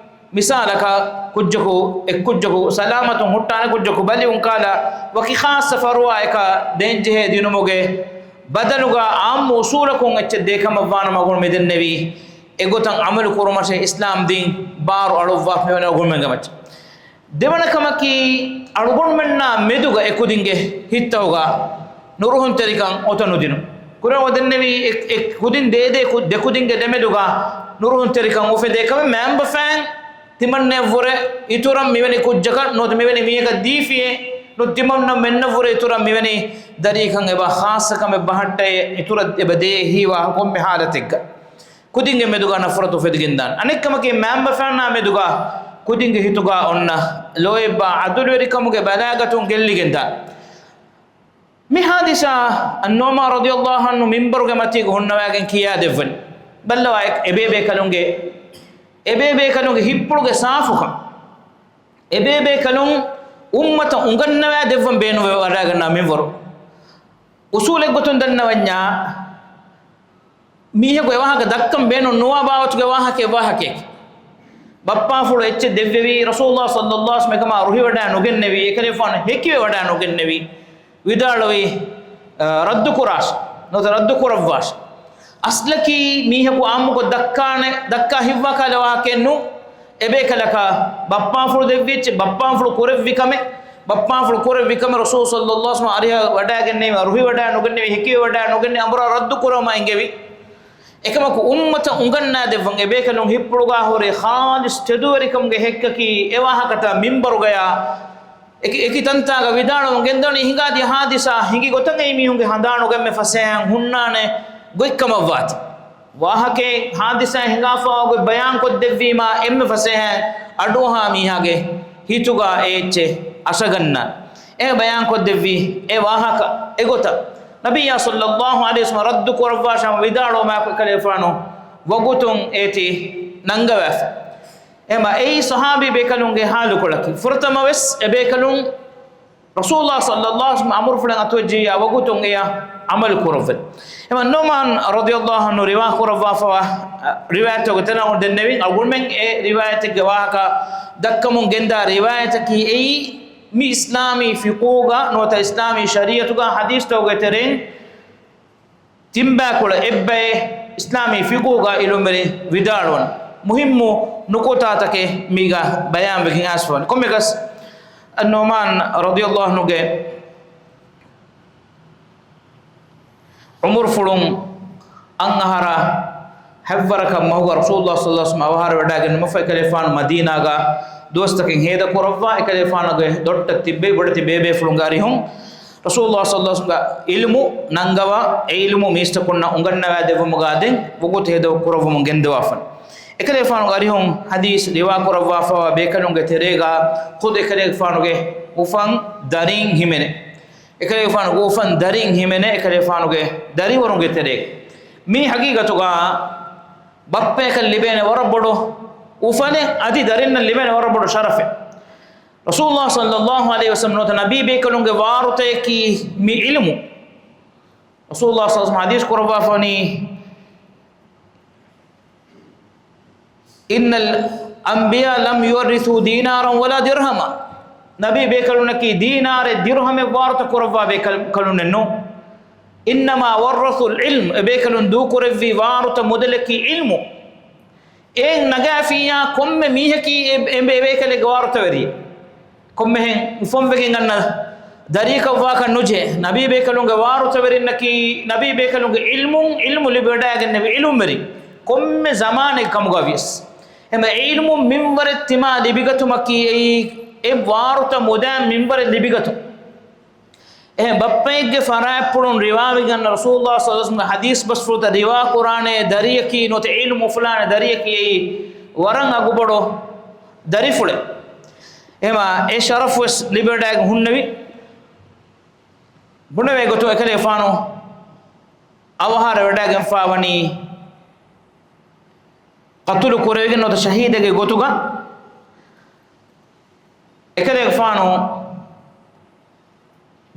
މިސާލަކަށް ކުއްޖަކު އެއްކުއްޖަކު ސަލާމަތުން ހުއްޓާނެ ކުއްޖަކު ބަލިވުން ކާލަ ވަކި ޚާއްޞަ ފަރުވާއަކަށް ދޭންޖެހޭ ދިނުމުގެ ބަދަލުގަ އާއްމު އުސޫލަކުން އެއްޗެއް ދޭކަމަށްވާނަމަ އަޅުގަނޑު މިދެންނެވީ، އެގޮތަށް ޢަމަލު ކުރުމަށޭ އިސްލާމް ދީން ބާރު އަޅުއްވާފަ މިވަނީ އަޅުގަނޑުމެންގެ މައްޗަށް. ދެވަނަ ކަމަކީ، އަޅުގަނޑުމެންނާ މެދުގަ އެކުދިންގެ ހިތްތަކުގަ ނުރުހުންތެރިކަން އޮތަށް ނުދިނުން. ކުރިން އަޅުގަނޑު ދެންނެވީ، އެ، އެ ކުދިން ދޭދޭ ކު-، ދެކުދިންގެ ދެމެދުގަ ނުރުހުންތެރިކަން އުފެދޭ ކަމެއް މައިންބަފައިން ތިމަންނަޔަށްވުރެ އިތުރަށް މިވެނި ކުއްޖަކަށް ނުވަތަ މިވެނި މީހަކަށް ދީފިޔޭ، ނުވަތަ ތިމަންނަމެންނަށްވުރެ އިތުރަށް މިވެނި ދަރީކަން އެބަ ޚާއްޞަ ކަމެއް ބަހައްޓައޭ، އިތުރަށް އެބަ ދޭ ހީވާ ކޮންމެ ޙާލަތެއްގަ ކުދިންގެ މެދުގަ ނަފްރަތު އުފެދިގެންދާނެ. އަނެއްކަމަކީ، މައިންބަފައިންނާ މެދުގަ ކުދިންގެ ހިތުގަ އޮންނަ ލޯތްބާ ޢަދުލުވެރިކަމުގެ ބަލާގަތުން ގެއްލިގެންދާނެ. މި ޙާދިސާ އައްނުޢުމާން ރަޟިޔަﷲ ޢަންހު މިންބަރުގެ މަތީގަ ހުންނަވައިގެން ކިޔާދެއްވަނީ. ބައްލަވާ އެ-، އެބޭބޭކަލުންގެ، އެބޭބޭކަލުންގެ ހިތްޕުޅުގެ ސާފުކަން. އެބޭބޭކަލުން އުއްމަތަށް އުނގަންނަވާ ދެއްވަން ބޭނުންވެ ވަޑައިގަންނަ މިންވަރު. އުސޫލެއްގޮތުން ދަންނަވަންޏާ، މީހަކު އެވާހަކަ ދައްކަން ބޭނުން ނުވާ ބާވަތުގެ ވާހަކައެއް ވާހަކައެކޭ. ބައްޕާފުޅު އެއްޗެއް ދެއްވެވީ، ރަސޫލުﷲ ޞައްލަﷲ ޢަލައިހި ވަސައްލަމަ އެކަމާ ރުހިވަޑައި ނުގެންނެވީ، އެކަލޭގެފާނު ހެކިވެވަޑައި ނުގެންނެވީ، ވިދާޅުވީ، އަ، ރައްދު ކުރާށި، ނުވަތަ ރައްދު ކުރައްވާށި. އަސްލަކީ މީހަކު އާއްމުކޮށް ދައްކާނެ، ދައްކާ ހިތްވާ ކަހަލަ ވާހަކައެއް ނޫން. އެބޭކަލަކަށް ބައްޕާފުޅު ދެއްވިއްޗެއް، ބައްޕާފުޅު ކުރެއްވި ކަމެއް، ބައްޕާފުޅު ކުރެއްވި ކަމެއް ރަސޫލު ޞައްލަﷲ ޢަލައިހި ވަސައްލަމަ އަރިހަށް ވަޑައިގެންނެވި، ރުހިވަޑައި ނުގެންނެވި، ހެކިވެވަޑައި ނުގެންނެވި، އަނބުރާ ރައްދު ކުރައްވަމާ އެންގެވި. އެކަމަކު އުއްމަތަށް އުނގަންނާ ދެއްވަން އެބޭކަލުން ހިތްޕުޅުގާ ހުރި ޚާލިޞް ތެދުވެރިކަމުގެ ހެއްކަކީ އެ ވާހަކަތައް މިންބަރުގަޔާ އެކި، އެކި ތަންތާގަ ވިދާޅުވަމުން ގެންދަވަނީ. ހިނގާދިޔަ ހާދިސާ ހިނގި ގޮތަށް އެއީ މީހުންގެ ހަނދާނުގަ އެންމެ ފަސޭހައިން ހުންނާނެ ގޮތްކަމަށްވާތީ. ވާހަކައެއް ހާދިސާއެއް ހިނގާފަވާ ގޮތް ބަޔާންކޮށްދެއްވީމާ އެންމެ ފަސޭހައިން އަޑުއަހާ މީހާގެ ހިތުގަ އެ އެއްޗެއް އަށަގަންނާނެ. އެ ބަޔާންކޮށްދެއްވީ އެ ވާހަކަ އެގޮތަށް. ނަބިއްޔާ ޞައްލަﷲ ޢަލައިހި ވަސައްލަމަ ރައްދު ކުރައްވާށޭ ހަމަ ވިދާޅުވުމާއެކު އެކަލޭގެފާނު ވަގުތުން އޭތި ނަންގަވާފަ. އެހެންމަ އެއީ ޞަޙާބީ ބޭކަލުންގެ ޙާލުކޮޅަކީ. ފުރަތަމަވެސް އެބޭކަލުން ރަސޫލުﷲ ޞައްލަﷲ ޢަލައިހި ވަސައްލަމަ އަމުރުފުޅެއް އަތުވެއްޖިއްޔާ ވަގުތުން އެޔަށް ޢަމަލު ކުރައްވަން. އެހެންމަ ނުޢުމާން ރަޟިޔަﷲ ޢަންހު ރިވާ ކުރައްވާފަވާ ރިވާޔަތުގެ ތެރެއަށް ދެންނެވިން. އަޅުގަނޑުމެން އެ ރިވާޔަތެއްގެ ވާހަކަ ދައްކަމުން ގެންދާ ރިވާޔަތަކީ އެއީ މި އިސްލާމީ ފިޤުހުގަ ނުވަތަ އިސްލާމީ ޝަރީޢަތުގަ ޙަދީޘްތަކުގެ ތެރެއިން ތިންބައިކުޅަ އެއްބައެއް އިސްލާމީ ފިޤުހުގަ ޢިލްމުވެރިން ވިދާޅުވަން. މުހިއްމު ނުކުތާތަކެއް މީގަ ބަޔާންވެގެން އައިސްފަވަނީ. ކޮންމެއަކަސް، އައްނުޢުމާން ރަޟިޔަﷲ ޢަންހުގެ ޢުމުރުފުޅުން އަށް އަހަރާ ހަތްވަރަކަށް މަހުގަ ރަސޫލުﷲ ޞައްލަﷲ ޢަލައިހި ވަސައްލަމަ އަވަހާރަވެވަޑައިގެންނުމަށްފަހު އެކަލޭގެފާނު މަދީނާގަ ދުވަސްތަކެއް ހޭދަކުރައްވާ، އެކަލޭގެފާނުގެ ދޮށްޓަށް ތިއްބެވި ބޮޑެތި ބޭބޭފުޅުންގެ އަރިހުން ރަސޫލުﷲ ޞައްލަﷲ ޢަލައިހި ވަސައްލަމަ ޢިލްމު ނަންގަވާ، އެ ޢިލްމު މީސްތަކުންނަށް އުނގަންނަވާދެއްވުމުގާ ދެން ވަގުތު ހޭދަ ކުރައްވަމުން ގެންދަވާފަ. އެކަލޭގެފާނުގެ އަރިހުން ޙަދީޘް ރިވާކުރައްވާފަވާ ބޭކަލުންގެ ތެރޭގަ ޚުދު އެކަލޭގެފާނުގެ އުފަން ދަރީން ހިމެނޭ. އެކަލޭގެފާނުގެ އުފަން ދަރީން ހިމެނޭ، އެކަލޭގެފާނުގެ ދަރިވަރުންގެ ތެރޭގަ. މީ ޙަޤީޤަތުގަ ބައްޕަޔަކަށް ލިބޭނެ ވަރަށް ބޮޑު އުފަލެއް، އަދި ދަރިންނަށް ލިބޭނެ ވަރަށް ބޮޑު ޝަރަފެއް. ރަސޫލުﷲ ޞައްލަﷲ ޢަލައިހި ވަސައްލަމަ ނުވަތަ ނަބީ ބޭކަލުންގެ ވާރުތައަކީ މި ޢިލްމު. ރަސޫލުﷲ ޞައްލަﷲ ޢަލައިހި ވަސައްލަމަ ޙަދީޘް ކުރައްވާފަވަނީ، إن الأنبياء لم يورثوا دينارا ولا درهما. ނަބީ ބޭކަލުންނަކީ ދީނާރެއް ދިރުހަމެއް ވާރުތަ ކުރައްވާ ބޭކަލުންނެއް ނޫން. إنما ورثوا العلم، އެ ބޭކަލުން ދޫކުރެއްވި ވާރުތަ މުދަލަކީ ޢިލްމު. އެއިން ނަގާފިއްޔާ ކޮންމެ މީހަކީ އެ، އެ ބޭކަލެއްގެ ވާރުތަވެރި. ކޮންމެހެން އުފަންވެގެން އަންނަ ދަރީކަށް ވާކަށް ނުޖެހޭ. ނަބީ ބޭކަލުންގެ ވާރުތަވެރިންނަކީ، ނަބީ ބޭކަލުންގެ ޢިލްމުން، ޢިލްމު ލިބިވަޑައިގެންނެވި ޢިލުމްވެރި. ކޮންމެ ޒަމާނެއް ކަމުގަ ވިޔަސް. އެމަ ޢިލްމު މިންވަރެއް ތިމާ ލިބިގަތުމަކީ އެއީ، އެ ވާރުތަ މުދާ މިންވަރެއް ލިބިގަތުން. އެހެން ބައްޕައެއްގެ ފަރާތްޕުޅުން ރިވާވެގެން ރަސޫލުﷲ ޞައްލަﷲު ޢަލައިހި ވަސައްލަމްގެ ޙަދީޘް ބަސްފުޅުތައް ރިވާ ކުރާނެ ދަރިޔަކީ ނުވަތަ ޢިލްމު އުފުލާނެ ދަރިޔަކީ އެއީ ވަރަށް އަގުބޮޑު ދަރިފުޅެއް. އެހެމާ އެ ޝަރަފުވެސް ލިބިވަޑައިގެން ހުންނެވި. ބުނެވޭ ގޮތުން އެކަލޭފާނު އަވަހާރަވެވަޑައިގެންފާވަނީ ޤަތުލު ކުރެވިގެން ނުވަތަ ޝަހީދެއްގެ ގޮތުގަ އެކަލޭގެފާނު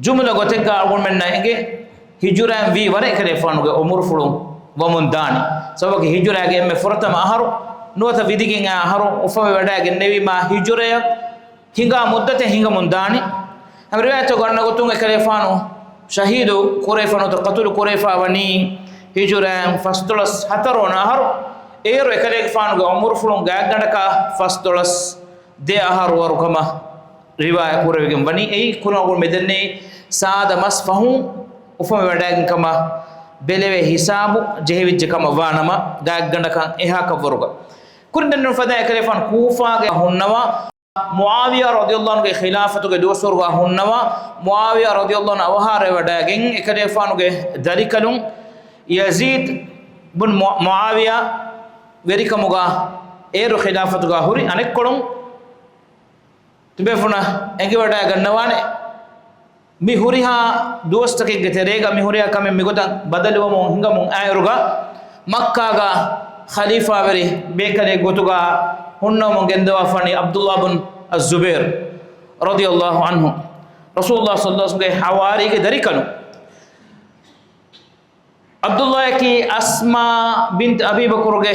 ޖުމުލަ ގޮތެއްގަ އަޅުގަނޑުމެންނަށް އެނގޭ ހިޖުރައިން ވީ ވަރަށް އެކަލޭގެފާނުގެ އުމުރުފުޅު ވަމުން ދާނީ. ސަބަބަކީ ހިޖުރައިގެ އެންމެ ފުރަތަމަ އަހަރު ނުވަތަ ވިދިގެން އަހަރު އުފަންވެވަޑައިގެންނެވީމާ ހިޖުރަޔަށް ހިނގާ މުއްދަތެއް ހިނގަމުން ދާނީ. ހަމަ ރިވާޔަތުގަ އަންނަ ގޮތުން އެކަލޭފާނު ޝަހީދު ކުރެވިފަ ނުވަތަ ޤަތުލު ކުރެވިފާ ވަނީ ހިޖުރައިން ފަސްދޮޅަސް ހަތަރުވަނަ އަހަރު. އޭރު އެކަލޭގެފާނުގެ އުމުރުފުޅުން ގާތްގަނޑަކަށް ފަސްދޮޅަސް ދެ އަހަރު ވަރު ކަމަށް ރިވާޔަތް ކުރެވިގެން ވަނީ. އެއީ ކުރިން އަޅުގަނޑު މިދެންނެވި ސާދަ މަސް ފަހުން އުފަންވެވަޑައިގެން ކަމަށް ބެލެވޭ ހިސާބު ޖެހިވެއްޖެ ކަމަށް ވާނަމަ، ގާތްގަނޑަކަށް އެހާކަށްވަރުގަ. ކުރިން ދެންނެވި ފަދައިން އެކަލޭފާނު ކޫފާގަ ހުންނަވާ، މުޢާވިޔާ ރަޟިޔަﷲ ޢަންހުގެ ޚިލާފަތުގެ ދުވަސްވަރުގަ ހުންނަވާ، މުޢާވިޔާ ރަޟިޔަﷲ ޢަންހު އަވަހާރަވެވަޑައިގެން އެކަލޭފާނުގެ ދަރިކަލުން ޔަޒީދު ބުން މު-، މުޢާވިޔާ ވެރިކަމުގަ އޭރު ޚިލާފަތުގަ ހުރި އަނެއްކޮޅުން ތިބޭފުޅުންނަށް އެނގިވަޑައިގަންނަވާނެ. މި ހުރިހާ ދުވަސްތަކެއްގެ ތެރޭގަ މި ހުރިހާ ކަމެއް މިގޮތަށް ބަދަލުވަމުން ހިނގަމުން އައިއިރުގަ، މައްކާގަ ޚަލީފާވެރި ބޭކަލެއް ގޮތުގަ ހުންނަވަމުން ގެންދަވާފަނީ ޢަބްދުﷲ ބުން އައްޒުބައިރު ރަޟިޔަﷲ ޢަންހު، ރަސޫލުﷲ ޞައްލަﷲު ޢަލައިހި ވަސައްލަމްގެ ޙަވާރީގެ ދަރިކަލުން. ޢަބްދުﷲއަކީ އަސްމާ ބިންތު އަބީ ބަކުރުގެ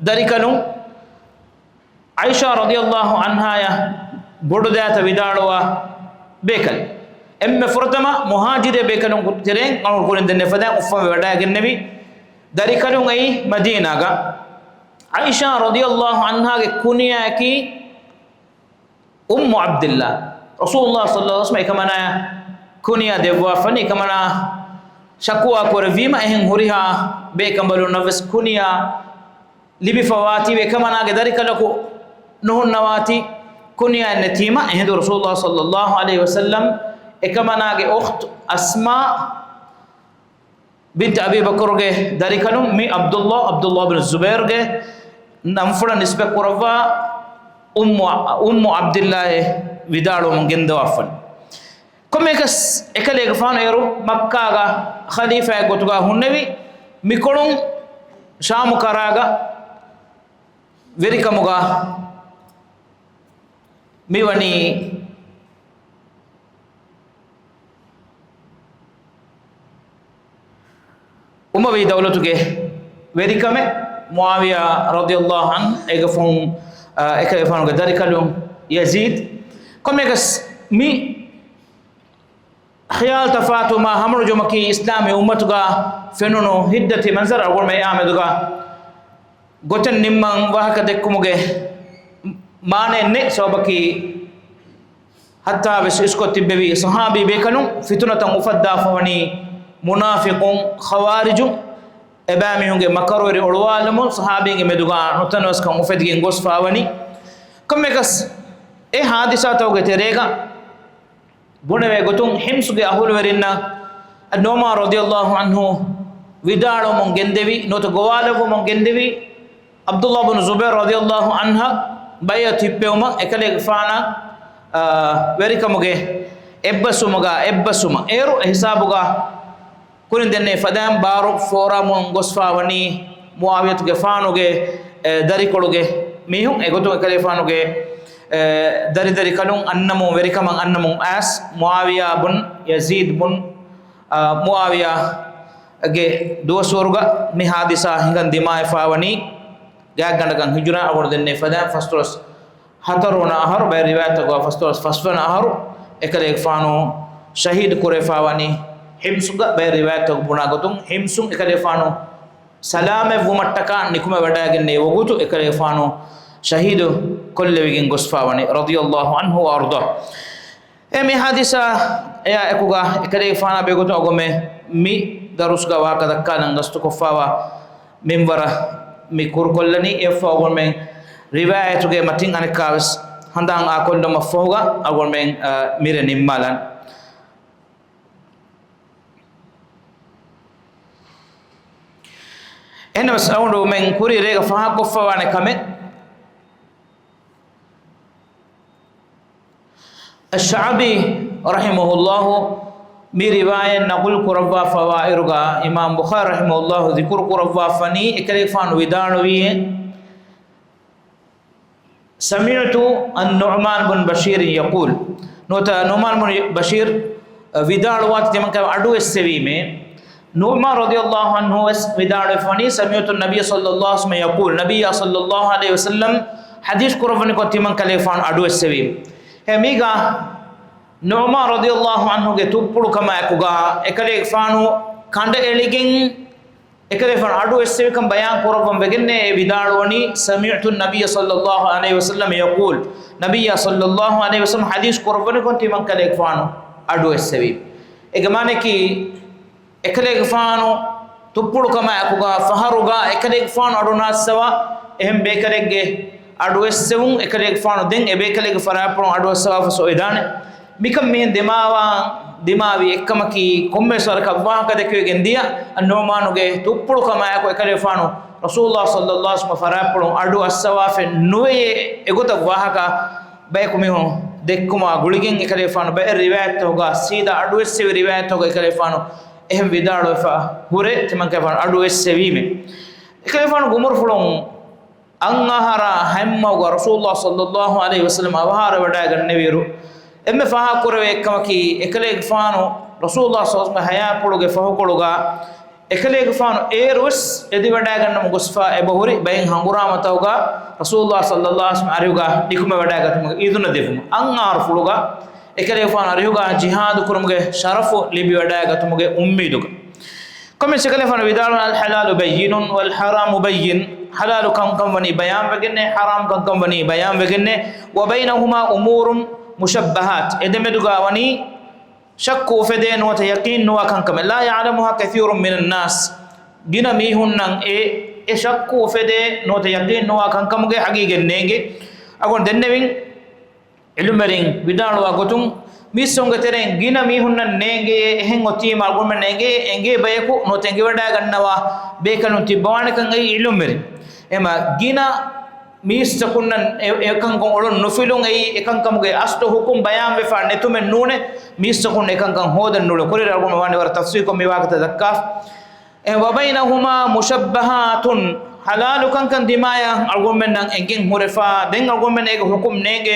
ދަރިކަލުން. ޢާއިޝާ ރަޟިޔަﷲ ޢަންހާޔަށް ބޮޑުދައިތަ ވިދާޅުވާ ބޭކަލެއް. އެންމެ ފުރަތަމަ މުހާޖިރޭ ބޭކަލުން ތެރެއިން އަޅުގަނޑު ކުރިން ދެންނެވި ފަދައިން އުފަންވެވަޑައިގެންނެވި ދަރިކަލުން އެއީ މަދީނާގަ. ޢާއިޝާ ރަޟިޔަﷲ ޢަންހާގެ ކުނިޔާއަކީ އުއްމު ޢަބްދިﷲ. ރަސޫލުﷲ ޞައްލަﷲު ޢަލައިހި ވަސައްލަމަ އެކަމަނާ ކުނިޔާ ދެއްވާފަނީ، އެކަމަނާ ޝަކުވާ ކުރެއްވީމަ، އެހެން ހުރިހާ ބޭކަނބަލުންނަށްވެސް ކުނިޔާ ލިބިފަވާތީވެ، އެކަމަނާގެ ދަރިކަލަކު ނުހުންނަވާތީ ކުނިޔާއެއް ނެތީމަ، އެހިނދު ރަސޫލުﷲ ޞައްލަﷲު ޢަލައިހި ވަސައްލަމް އެކަމަނާގެ އުޚްތު އަސްމާ ބިންތު އަބީ ބަކުރުގެ ދަރިކަލުން މި ޢަބްދުﷲ، ޢަބްދުﷲ ބިން ޒުބައިރުގެ ނަންފުޅަށް ނިސްބަތްކުރައްވާ އުއްމު، އުއްމު ޢަބްދިﷲއޭ ވިދާޅުވަމުން ގެންދަވާފަން. ކޮންމެއަކަސް އެކަލޭގެފާނު އޭރު މައްކާގަ ޚަލީފާއެއް ގޮތުގަ ހުންނެވި، މިކޮޅުން ޝާމު ކަރާގަ ވެރިކަމުގަ މިވަނީ އުމަވީ ދައުލަތުގެ ވެރިކަމެއް. މުޢާވިޔާ ރަޟިޔަﷲ ޢަންހު، އޭގެ ފަހުން، އާ، އެކަލޭގެފާނުގެ ދަރިކަލުން ޔަޒީދު. ކޮންމެއަކަސް މި ޚިޔާލު ތަފާތުވުމާ ހަމަނުޖުމަކީ އިސްލާމީ އުއްމަތުގަ ފެނުނު ހިތްދަތި މަންޒަރު އަޅުގަނޑުމެން އެއާމެދުގަ ގޮތެއް ނިންމަން ވާހަކަ ދެއްކުމުގެ މާނައެއް ނެތް. ސަބަބަކީ ހައްތާވެސް އިސްކޮށް ތިއްބެވި ޞަޙާބީ ބޭކަލުން ފިތުނަތައް އުފައްދާފަވަނީ މުނާފިޤުން، ޚަވާރިޖުން، އެބައިމީހުންގެ މަކަރުވެރި އޮޅުވާލުމުން ޞަޙާބީންގެ މެދުގަ ނުތަނަވަސްކަން އުފެދިގެން ގޮސްފަވަނީ. ކޮންމެއަކަސް އެ ހާދިސާތަކުގެ ތެރޭގަ ބުނެވޭ ގޮތުން، ޙިމްޞުގެ އަހުލުވެރިންނަށް ޢުމަރު ރަޟިޔަﷲ ޢަންހު ވިދާޅުވަމުން ގެންދެވި، ނުވަތަ ގޮވާލައްވަމުން ގެންދެވި، ޢަބްދުﷲ ބިން ޒުބައިރު ރަޟިޔަﷲ ޢަންހަށް ބައިޢަތު ހިއްޕެވުމަށް އެކަލޭގެފާނަށް، އާ، ވެރިކަމުގެ އެއްބަސްވުމުގަ، އެއްބަސްވުމަށް އޭރު އެ ހިސާބުގަ ކުރިން ދެންނެވި ފަދައިން ބާރު ފޯރާމުން ގޮސްފަވަނީ މުޢާވިޔަތުގެފާނުގެ، އެ، ދަރިކޮޅުގެ މީހުން. އެގޮތުން އެކަލޭގެފާނުގެ، އެ، ދަރިދަރިކަލުން އަންނަމުން، ވެރިކަމަށް އަންނަމުން އައިސް، މުޢާވިޔާ ބުން ޔަޒީދު ބުން، އާ، މުޢާވިޔާގެ ދުވަސްވަރުގަ މި ހާދިސާ ހިނގަން ދިމާވެފަވަނީ. ގާތްގަނޑަކަށް ހިޖުރާ އަޅުގަނޑު ދެންނެވި ފަދައިން ފަސްދޮޅަސް ހަތަރުވަނަ އަހަރު، ބައެއް ރިވާޔަތްތަކުގަ ފަސްދޮޅަސް ފަސްވަނަ އަހަރު އެކަލޭގެފާނު ޝަހީދު ކުރެވިފާވަނީ ހިމްސުގަ. ބައެއް ރިވާޔަތްތަކު ބުނާ ގޮތުން ހިމްސުން އެކަލޭގެފާނު ސަލާމަތްވުމަށްޓަކާ ނިކުމެވަޑައިގެންނެވި ވަގުތު އެކަލޭގެފާނު ޝަހީދު ކޮށްލެވިގެން ގޮސްފާވަނީ، رضي الله عنه وأرضاه. އެ މި ޙާދިސާ އެއާ އެކުގަ އެކަލޭގެފާނާ ބެހޭގޮތުން އަޅުގަނޑުމެން މި ދަރުސްގަ ވާހަކަ ދައްކާލަން ގަސްތުކޮށްފާވާ މިންވަރަށް މި ކުރުކޮށްލަނީ. އެއަށްފަހު އަޅުގަނޑުމެން ރިވާޔަތުގެ މަތިން އަނެއްކާވެސް ހަނދާން އާކޮށްލުމަށްފަހުގަ އަޅުގަނޑުމެން، އަ، މިރޭ ނިންމާލަން. އެހެންނަމަވެސް އަޅުގަނޑުމެން ކުރީ ރޭގަ ފާހަގަކޮށްފަވާނެ ކަމެއް، އައްޝަޢަބީ ރަޙިމަހުﷲ މި ރިވާޔަތް ނަޤުލު ކުރައްވާފަވާއިރުގަ، އިމާމް ބުޚާރީ ރަޙިމަހުﷲ ޛިކުރު ކުރައްވާފަނީ އެކަލޭގެފާނު ވިދާޅުވީ، سمعت النعمان بن بشير يقول، ނުވަތަ ނުޢުމާން ބުން ބަޝީރު ވިދާޅުވާތީ ތިމަންކަލޭ އަޑު އެއްސެވީމޭ. ނުޢުމާން ރަޟިޔަﷲ ޢަންހު ވެސް ވިދާޅުވެފަވަނީ، سمعت النبي صلى الله عليه وسلم يقول، ނަބިއްޔާ ޞައްލަﷲ ޢަލައިހި ވަސައްލަމް ޙަދީޘް ކުރައްވަނިކޮށް ތިމަންކަލޭގެފާނު އަޑު އެއްސެވީ. އެ މީގަ ނުޢުމާން ރަޟިޔަﷲ ޢަންހުގެ ތުއްޕުޅުކަމާއެކުގަ އެކަލޭގެފާނު ކަނޑައެޅިގެން އެކަލޭގެފާނު އަޑު އެއްސެވިކަން ބަޔާން ކުރައްވަން ވެގެންނޭ. އެ ވިދާޅުވަނީ، سمعت النبي صلى الله عليه وسلم يقول، ނަބިއްޔާ ޞައްލަﷲ ޢަލައިހި ވަސައްލަމް ޙަދީޘް ކުރައްވަނިކޮށް ތިމަންކަލޭގެފާނު އަޑު އެއްސެވީ. އޭގެ މާނައަކީ، އެކަލޭގެފާނު ތުއްޕުޅުކަމާއެކުގަ ފަހަރުގަ އެކަލޭގެފާނު އަޑު ނާއްސަވާ، އެހެން ބޭކަލެއްގެ އަޑު އެއްސެވުން، އެކަލޭގެފާނު ދެން އެ ބޭކަލެއްގެ ފަރާތްޕުޅުން އަޑު އައްސަވާފަ ސޮއިދާނެ. މިކަން މިހެން ދިމާވާ، ދިމާވި އެއްކަމަކީ، ކޮންމެވެސް ވަރަކަށް ވާހަކަ ދެކެވިގެން ދިޔަ އައްނުޢުމާނުގެ ތުއްޕުޅުކަމާއެކު އެކަލޭގެފާނު ރަސޫލުﷲ ޞައްލަﷲ ޢަލައިހި ވަސައްލަމް ފަރާތްޕުޅުން އަޑު އައްސަވާފައެއް ނުވެޔޭ. އެގޮތަށް ވާހަކަ ބަޔަކު މީހުން ދެއްކުމާ ގުޅިގެން އެކަލޭގެފާނު ބައެއް ރިވާޔަތްތަކުގަ، ސީދާ އަޑު އެއްސެވި ރިވާޔަތްތަކުގަ އެކަލޭގެފާނު އެހެން ވިދާޅުވެފަ ހުރޭ، ތިމަންކަލޭގެފާނު އަޑު އެއްސެވީމޭ. އެކަލޭގެފާނު ގުމުރުފުޅުން އަށް އަހަރާ ހަތްމަހުގަ ރަސޫލުﷲ ޞައްލަﷲ ޢަލައިހި ވަސައްލަމް އަވަހާރަވެވަޑައިގަންނެވިއިރު، އެންމެ ފާހަގަކުރެވޭ އެއްކަމަކީ، އެކަލޭގެފާނު ރަސޫލުﷲ ޞައްލަﷲ ޢަލައިހި ވަސައްލަމްގެ ޙަޔާތްޕުޅުގެ ފަހުކޮޅުގަ އެކަލޭގެފާނު އޭރުވެސް އެދިވަޑައިގަންނަމުން ގޮސްފަ އެބަހުރި ބައެއް ހަނގުރާމަތަކުގަ ރަސޫލުﷲ ޞައްލަﷲ ޢަލައިހި ވަސައްލަމް އަރިހުގަ ނިކުމެވަޑައިގަތުމުގެ އިޒުނަ ދެއްވުމަށް. އަށް އަހަރުފުޅުގަ އެކަލޭގެފާނު އަރިހުގަ ޖިހާދު ކުރުމުގެ ޝަރަފު ލިބިވަޑައިގަތުމުގެ އުއްމީދުގަ. ކޮންމެވެސް އެކަލޭގެފާނު ވިދާޅުވަނީ، الحلال بين والحرام بين، ޙަލާލު ކަންކަން ވަނީ ބަޔާންވެގެންނޭ، ޙަރާމް ކަންކަން ވަނީ ބަޔާންވެގެންނޭ، وبينهما أمور مشبهات، އެ ދެމެދުގަ ވަނީ ޝައްކު އުފެދޭ ނުވަތަ ޔަޤީން ނުވާ ކަންކަމެއް، لا يعلمها كثير من الناس، ގިނަ މީހުންނަށް އެ، އެ ޝައްކު އުފެދޭ ނުވަތަ ޔަޤީން ނުވާ ކަންކަމުގެ ޙަޤީޤަތް ނޭނގޭ. އަޅުގަނޑު ދެންނެވިން، ޢިލްމުވެރިން ވިދާޅުވާ ގޮތުން، މީސްތަކުންގެ ތެރެއިން ގިނަ މީހުންނަށް ނޭނގެޔޭ، އެހެން އޮތީމަ އަޅުގަނޑުމެންނަށް އެނގޭ، އެނގޭ ބަޔަކު ނުވަތަ އެނގިވަޑައިގަންނަވާ ބޭކަލުން ތިއްބަވާނެކަން އެއީ ޢިލްމުވެރިން. އެމަ ގިނަ މީސްތަކުންނަށް އެ، އެކަންކަން އޮޅުން ނުފިލުން އެއީ، އެކަންކަމުގެ އަސްލު ޙުކުމް ބަޔާންވެފަ ނެތުމެއް ނޫނޭ، މީސްތަކުން އެކަންކަން ހޯދަން ނޫޅޭ. ކުރިއަރަ އަޅުގަނޑު ވާނެ ވަރަށް ތަފްޞީލުކޮށް މި ވާހަކަތައް ދައްކާ. އެ، وبينهما مشبهات، ޙަލާލު ކަންކަން ދިމާޔަށް އަޅުގަނޑުމެންނަށް އެނގެން ހުރެފަ، ދެން އަޅުގަނޑުމެންނަށް އޭގެ ޙުކުމް ނޭނގޭ.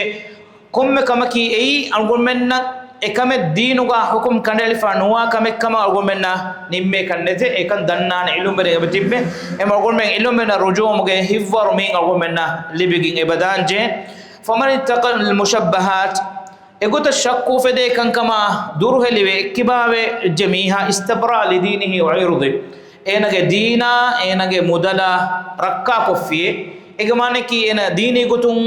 ކޮންމެ ކަމަކީ އެއީ އަޅުގަނޑުމެންނަށް އެކަމެއް ދީނުގަ ޙުކުމް ކަނޑައެޅިފަ ނުވާ ކަމެއްކަމަށް އަޅުގަނޑުމެންނަށް ނިންމޭކަށް ނެތޭ. އެކަން ދަންނާނެ ޢިލްމުވެރިން އެބަ ތިއްބެ. އެމަ އަޅުގަނޑުމެން ޢިލްމުވެރިންނަށް ރުޖޫޢަވުމުގެ ހިތްވަރު މިއިން އަޅުގަނޑުމެންނަށް ލިބިގެން އެބަދާންޖެހޭ. فمن اتقى المشبهات، އެގޮތަށް ޝައްކު އުފެދޭ ކަންކަމާ ދުރުހެލިވެ އެއްކިބާވެ ޖެމީހާ، استبرأ لدينه وعرضه، އޭނަގެ ދީނާ އޭނަގެ މުދަލާ ރައްކާކޮށްފިޔޭ. އޭގެ މާނައަކީ އޭނަ ދީނީ ގޮތުން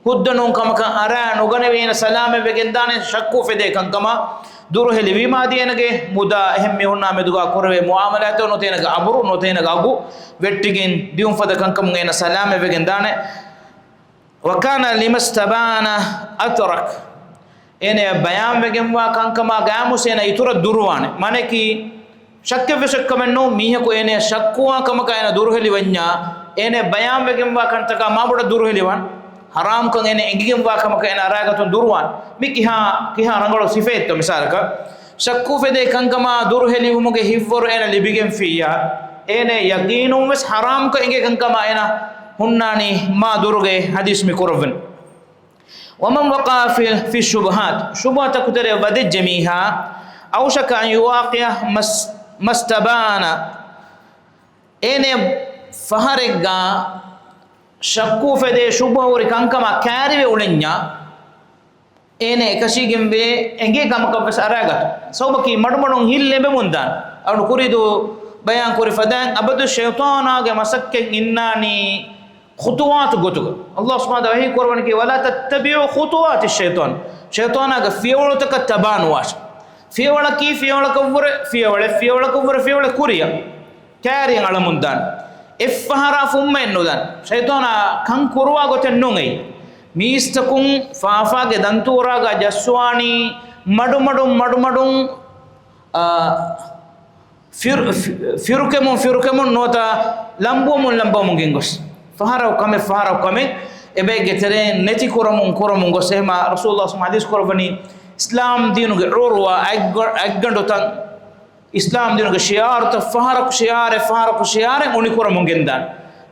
ހުއްދަ ނޫން ކަމަކަށް އަރާ ނުގަނެވި އޭނަ ސަލާމަތްވެގެންދާނެ ޝައްކު އުފެދޭ ކަންކަމާ ދުރުހެލިވީމާ އަދި އޭނަގެ މުދާ އެހެން މީހުންނާ މެދުގަ ކުރެވޭ މުޢާމަލާތު ނުވަތަ އޭނަގެ އަބުރު ނުވަތަ އޭނަގެ އަގު ވެއްޓިގެން ދިއުންފަދަ ކަންކަމުން އޭނަ ސަލާމަތްވެގެންދާނެ. وكان لما استبان أترك، އޭނަ ބަޔާންވެގެންވާ ކަންކަމާ ގާމުސް އޭނަ އިތުރަށް ދުރުވާނެ. މާނައަކީ، ޝައްކެއްވެސް އެއްކަމެއްނޫން، މީހަކު އޭނަ ޝައްކުވާ ކަމަކަށް އޭނަ ދުރުހެލިވަންޏާ، އޭނަ ބަޔާންވެގެންވާ ކަންތަކާ މާބޮޑަށް ދުރުހެލިވާން. ޙަރާމްކަން އޭނަ އެނގިގެންވާ ކަމަކަށް އޭނަ އަރާގަތުން ދުރުވާން. މި ކިހާ، ކިހާ ރަނގަޅު ސިފައެއްތޯ މިސާލަކަށް. ޝައްކު އުފެދޭ ކަންކަމާ ދުރުހެލިވުމުގެ ހިތްވަރު އޭނަ ލިބިގެންފިއްޔާ، އޭނަ ޔަޤީނުންވެސް ޙަރާމްކަން އެނގޭ ކަންކަމާ އޭނަ ހުންނާނީ މާ ދުރުގައި. ޙަދީޘް މި ކުރައްވަނީ. ومن وقع في، في الشبهات، ޝުބުހަތަކު ތެރެ ވަދެއްޖެ މީހާ، أوشك أن يواقع ما، ما استبان، އޭނަ ފަހަރެއްގަ ޝައްކު އުފެދޭ ޝުބުހަ ހުރި ކަންކަމާ ކައިރިވެ އުޅެންޏާ، އޭނަ އެކަށީގެންވޭ އެނގޭ ކަމަކަށްވެސް އަރާގަތު. ސަބަބަކީ މަޑުމަޑުން ހިތް ލެނބެމުންދާނެ. އަޅު ކުރީދޫ ބަޔާން ކުރި ފަދައިން އަބަދު ޝައިޠާނާގެ މަސައްކަތް އިންނާނީ ޚުޠުވާތު ގޮތުގަ. ﷲ ސުބްޙާނަހޫ ވަތަޢާލާ ވަޙީ ކުރައްވަނީ، "ولا تتبعوا خطوات الشيطان." ޝައިޠާނާގެ ފިޔަވަޅުތަކަށް ތަބާނުވާށޭ. ފިޔަވަޅަކީ ފިޔަވަޅަކަށްވުރެ ފިޔަވަޅެއް، ފިޔަވަޅަކަށްވުރެ ފިޔަވަޅެއް ކުރިއަށް ކައިރިއަށް އަޅަމުންދާނެ. އެއްފަހަރާ ފުއްމައެއް ނުދާނެ. ޝައިޠާނާ ކަން ކުރުވާ ގޮތެއް ނޫން އެއީ. މީސްތަކުން ފާފާގެ ދަންތޫރާގަ ޖައްސުވާނީ މަޑުމަޑުން، މަޑުމަޑުން، އާ، ފިރު-، ފި-، ފިރުކެމުން، ފިރުކެމުން ނުވަތަ ލަނބުވަމުން، ލަނބުވަމުން ގެންގޮސް. ފަހަރަކު ކަމެއް، ފަހަރަކު ކަމެއް އެބައެއްގެ ތެރެއިން ނެތި ކުރަމުން، ކުރަމުން ގޮސް. އެހެމާ ރަސޫލުﷲ ޙަދީޘް ކުރައްވަނީ، އިސްލާމް ދީނުގެ ޢުރުވާ އަތްގަ-، އަތްގަނޑުތައް، އިސްލާމް ދީނުގެ ޝިޢާރުތައް ފަހަރަކު ޝިޢާރެއް، ފަހަރަކު ޝިޢާރެއް އުނިކުރަމުން ގެންދާނެ.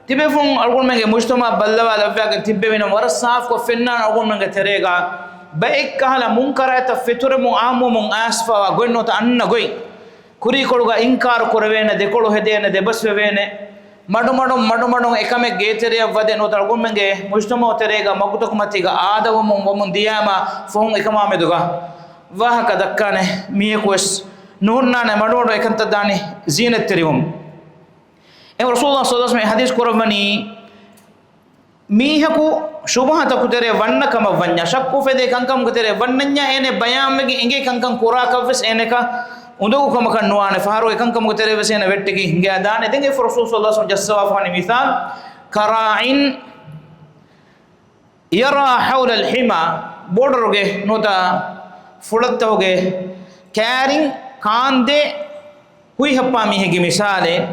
ތިބޭފުޅުން އަޅުގަނޑުމެންގެ މުޖްތަމަޢަށް ބައްލަވާލައްވާގެން ތިއްބެވިނަމަ ވަރަށް ސާފުކޮށް ފެންނާނެ އަޅުގަނޑުމެންގެ ތެރޭގަ ބައެއްކަހަލަ މުންކަރާތްތައް ފެތުރެމުން އާއްމުވަމުން އައިސްފަވާ ގޮތް ނުވަތަ އަންނަ ގޮތް. ކުރީކޮޅުގަ އިންކާރު ކުރެވޭނެ، ދެކޮޅު ހެދޭނެ، ދެބަސްވެވޭނެ، މަޑުމަޑުން، މަޑުމަޑުން އެކަމެއް ގޭތެރެއަށް ވަދެ ނުވަތަ އަޅުގަނޑުމެންގެ މުޖްތަމަޢު ތެރޭގަ މަގުތަކުމަތީގަ އާދަވަމުން ވަމުން ދިޔާމަ ފަހުން އެކަމާ މެދުގަ ވާހަކަ ދައްކާނެ މީހަކުވެސް ނުހުންނާނެ، މަޑުމަޑުން އެކަންތައް ދާނީ ޒީނަތްތެރިވަމުން. އެ ރަސޫލުﷲ ޞައްލަﷲ ޢަލައިހި ވަސައްލަމަ ޙަދީޘް ކުރައްވަނީ، މީހަކު ޝުބުހަތަކު ތެރޭ ވަންނަ ކަމަށް ވަންޏާ، ޝައްކު އުފެދޭ ކަންކަމުގެ ތެރޭ ވަންނަންޏާ، އޭނަ ބަޔާންވެގެން އެނގޭ ކަންކަން ކުރާކަށްވެސް އޭނަކަށް އުނދަގޫ ކަމަކަށް ނުވާނެ. ފަހަރު އެކަންކަމުގެ ތެރޭވެސް އޭނަ ވެއްޓެގެން ހިނގާދާނެ. ދެން އެފަ ރަސޫލު ޞައްލަﷲ ޢަލައިހި ވަސައްލަމަ ޖައްސަވާފަވަނީ މިސާލު، كراع يرعى حول الحمى، ބޯޑަރުގެ ނުވަތަ ފުޅަށްތަކުގެ ކައިރިން ކާންދޭ ހުއިހައްޕާ މީހެއްގެ މިސާލެއް.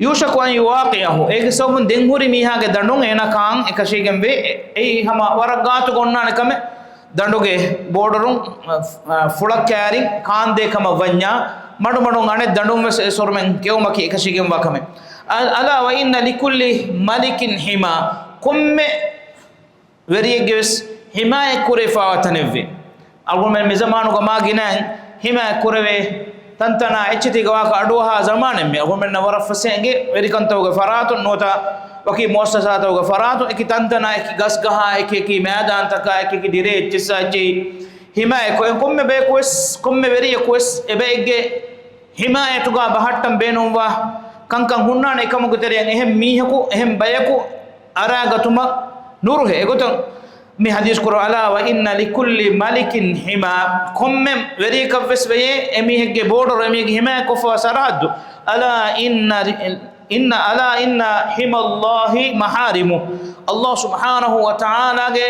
يوشك أن يواقعه، އޭގެ ސަބަބުން ދެން ހުރި މީހާގެ ދަނޑުން އޭނަ ކާން އެކަށީގެންވޭ. އެ-، އެއީ ހަމަ ވަރަށް ގާތުގަ އޮންނާނެ ކަމެއް. ދަނޑުގެ ބޯޑަރުން، އަ، ފުޅަށް ކައިރިން ކާންދޭ ކަމަށް ވަންޏާ، މަޑުމަޑުން އަނެއް ދަނޑުން ވެސް އެ ސޮރުމެން ކެއުމަކީ އެކަށީގެންވާ ކަމެއް. ألا وإن لكل ملك حمى، ކޮންމެ ވެރިއެއްގެ ވެސް ޙިމާޔަތް ކުރެވިފާވާ ތަނެއްވޭ. އަޅުގަނޑުމެން މި ޒަމާނުގަ މާ ގިނައިން ޙިމާޔަތް ކުރެވޭ ތަންތަނާ އެއްޗެތީގަ ވާކަށް އަޑުއަހާ ޒަމާނެއް މީ. އަޅުގަނޑުމެންނަށް ވަރަށް ފަސޭހަ އެނގޭ ވެރިކަންތަކުގެ ފަރާތުން ނުވަތަ ވަކި މުއައްސަސާތަކުގެ ފަރާތުން އެކި ތަންތަނާ، އެކި ގަސްގަހާ، އެކި އެކި މައިދާންތަކާ، އެކި އެކި ޑިރޭ އެއްޗިއްސާ އެއްޗި ޙިމާޔަތް ކޮށް، ކޮންމެ ބަޔަކު ވެސް، ކޮންމެ ވެރިޔަކު ވެސް އެބައެއްގެ ޙިމާޔަތުގަ ބަހައްޓަން ބޭނުންވާ ކަންކަން ހުންނާނެ. އެކަމުގެ ތެރެއިން އެހެން މީހަކު، އެހެން ބަޔަކު އަރާގަތުމަށް ނުރުހޭ. އެގޮތުން މި ޙަދީޘް ކުރައްވަ، ألا وإن لكل ملك حمى، ކޮންމެ ވެރިޔަކަށްވެސް ވެޔޭ އެމީހެއްގެ ބޯޑަރު، އެމީހެއްގެ ޙިމާޔަތް ކޮށްފަވާ ސަރަޙައްދު. ألا إن، إن، ألا إن حمى الله محارمه، ﷲ ސުބްޙާނަހޫ ވަތަޢާލާގެ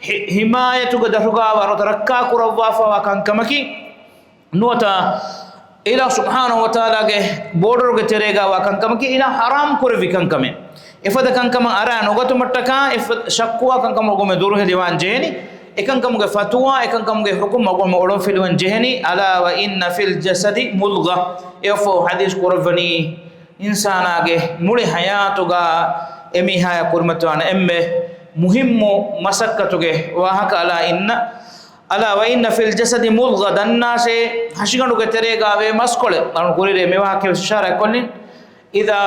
ޙި-، ޙިމާޔަތުގެ ދަށުގަ ވަރަށް ރައްކާ ކުރައްވާފަވާ ކަންކަމަކީ. ނުވަތަ އިލާހު ސުބްޙާނަހޫ ވަތަޢާލާގެ ބޯޑަރުގެ ތެރޭގަ ވާ ކަންކަމަކީ އިލާހު ޙަރާމް ކުރެއްވި ކަންކަމެއް. އެފަދަ ކަންކަމަށް އަރާ ނުގަތުމަށްޓަކާ އެފަ-، ޝައްކުވާ ކަންކަމުގެ ދުރުހެލިވާން ޖެހެނީ. އެކަންކަމުގެ ފަތުވާ، އެކަންކަމުގެ ޙުކުމް އަޅުގަނޑު އޮޅުންފިލުވަން ޖެހެނީ. ألا وإن في الجسد مضغة، އެއަށްފަހު ޙަދީޘް ކުރައްވަނީ، އިންސާނާގެ މުޅި ޙަޔާތުގަ އެމީހާޔަށް ކުރިމަތިވާނެ އެންމެ މުހިއްމު މަސައްކަތުގެ ވާހަކަ. ألا إن، ألا وإن في الجسد مضغة، ދަންނާށޭ، ހަށިގަނޑުގެ ތެރޭގަ ވޭ މަސްކޮޅެއް. އަޅުގަނޑު ކުރިއިރު މި ވާހަކަ ވެސް އިޝާރާތް ކޮށްލިން. إذا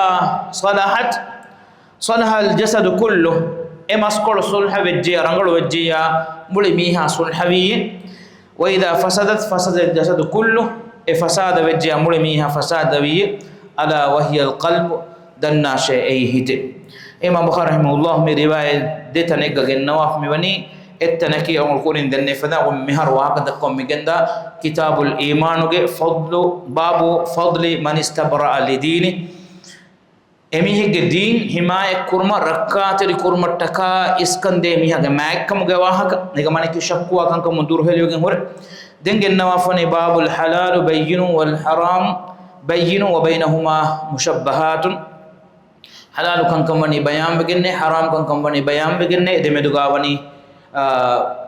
صلحت صلح الجسد كله، އެ މަސްކޮޅު ޞުލްޙަ ވެއްޖިޔާ، ރަނގަޅު ވެއްޖިޔާ، މުޅި މީހާ ޞުލްޙަވީ. وإذا فسدت فسد الجسد كله، އެ ފަސާދަ ވެއްޖިޔާ، މުޅި މީހާ ފަސާދަވީ. ألا وهي القلب، ދަންނާށޭ އެއީ ހިތެއް. އިމާމް ބުޚާރީ ރަޙިމަހުﷲ މި ރިވާޔަތް ދެ ތަނެއްގަ ގެންނަވާފަ މިވަނީ، އެއްތަނަކީ އަޅުގަނޑު ކުރިން ދެންނެވި ފަދަ އަޅުގަނޑު މިހާރު ވާހަކަ ދައްކަމުން މިގެންދާ ކިތާބުލް އީމާނުގެ ފަޟްލު، باب فضل من استبرأ لدينه. އެމީހެއްގެ ދީން ޙިމާޔަތް ކުރުމަށް، ރައްކާތެރި ކުރުމަށްޓަކާ އިސްކަންދޭ މީހާގެ މާތްކަމުގެ ވާހަކަ، ނިގަމަނަކީ ޝައްކުވާ ކަންކަމުން ދުރުހެލިވެގެން ހުރެ. ދެން ގެންނަވާފަވަނީ، باب الحلال بين والحرام بين وبينهما مشبهات. ޙަލާލު ކަންކަން ވަނީ ބަޔާންވެގެންނޭ، ޙަރާމް ކަންކަން ވަނީ ބަޔާންވެގެންނޭ، އެ ދެމެދުގާ ވަނީ، އާ،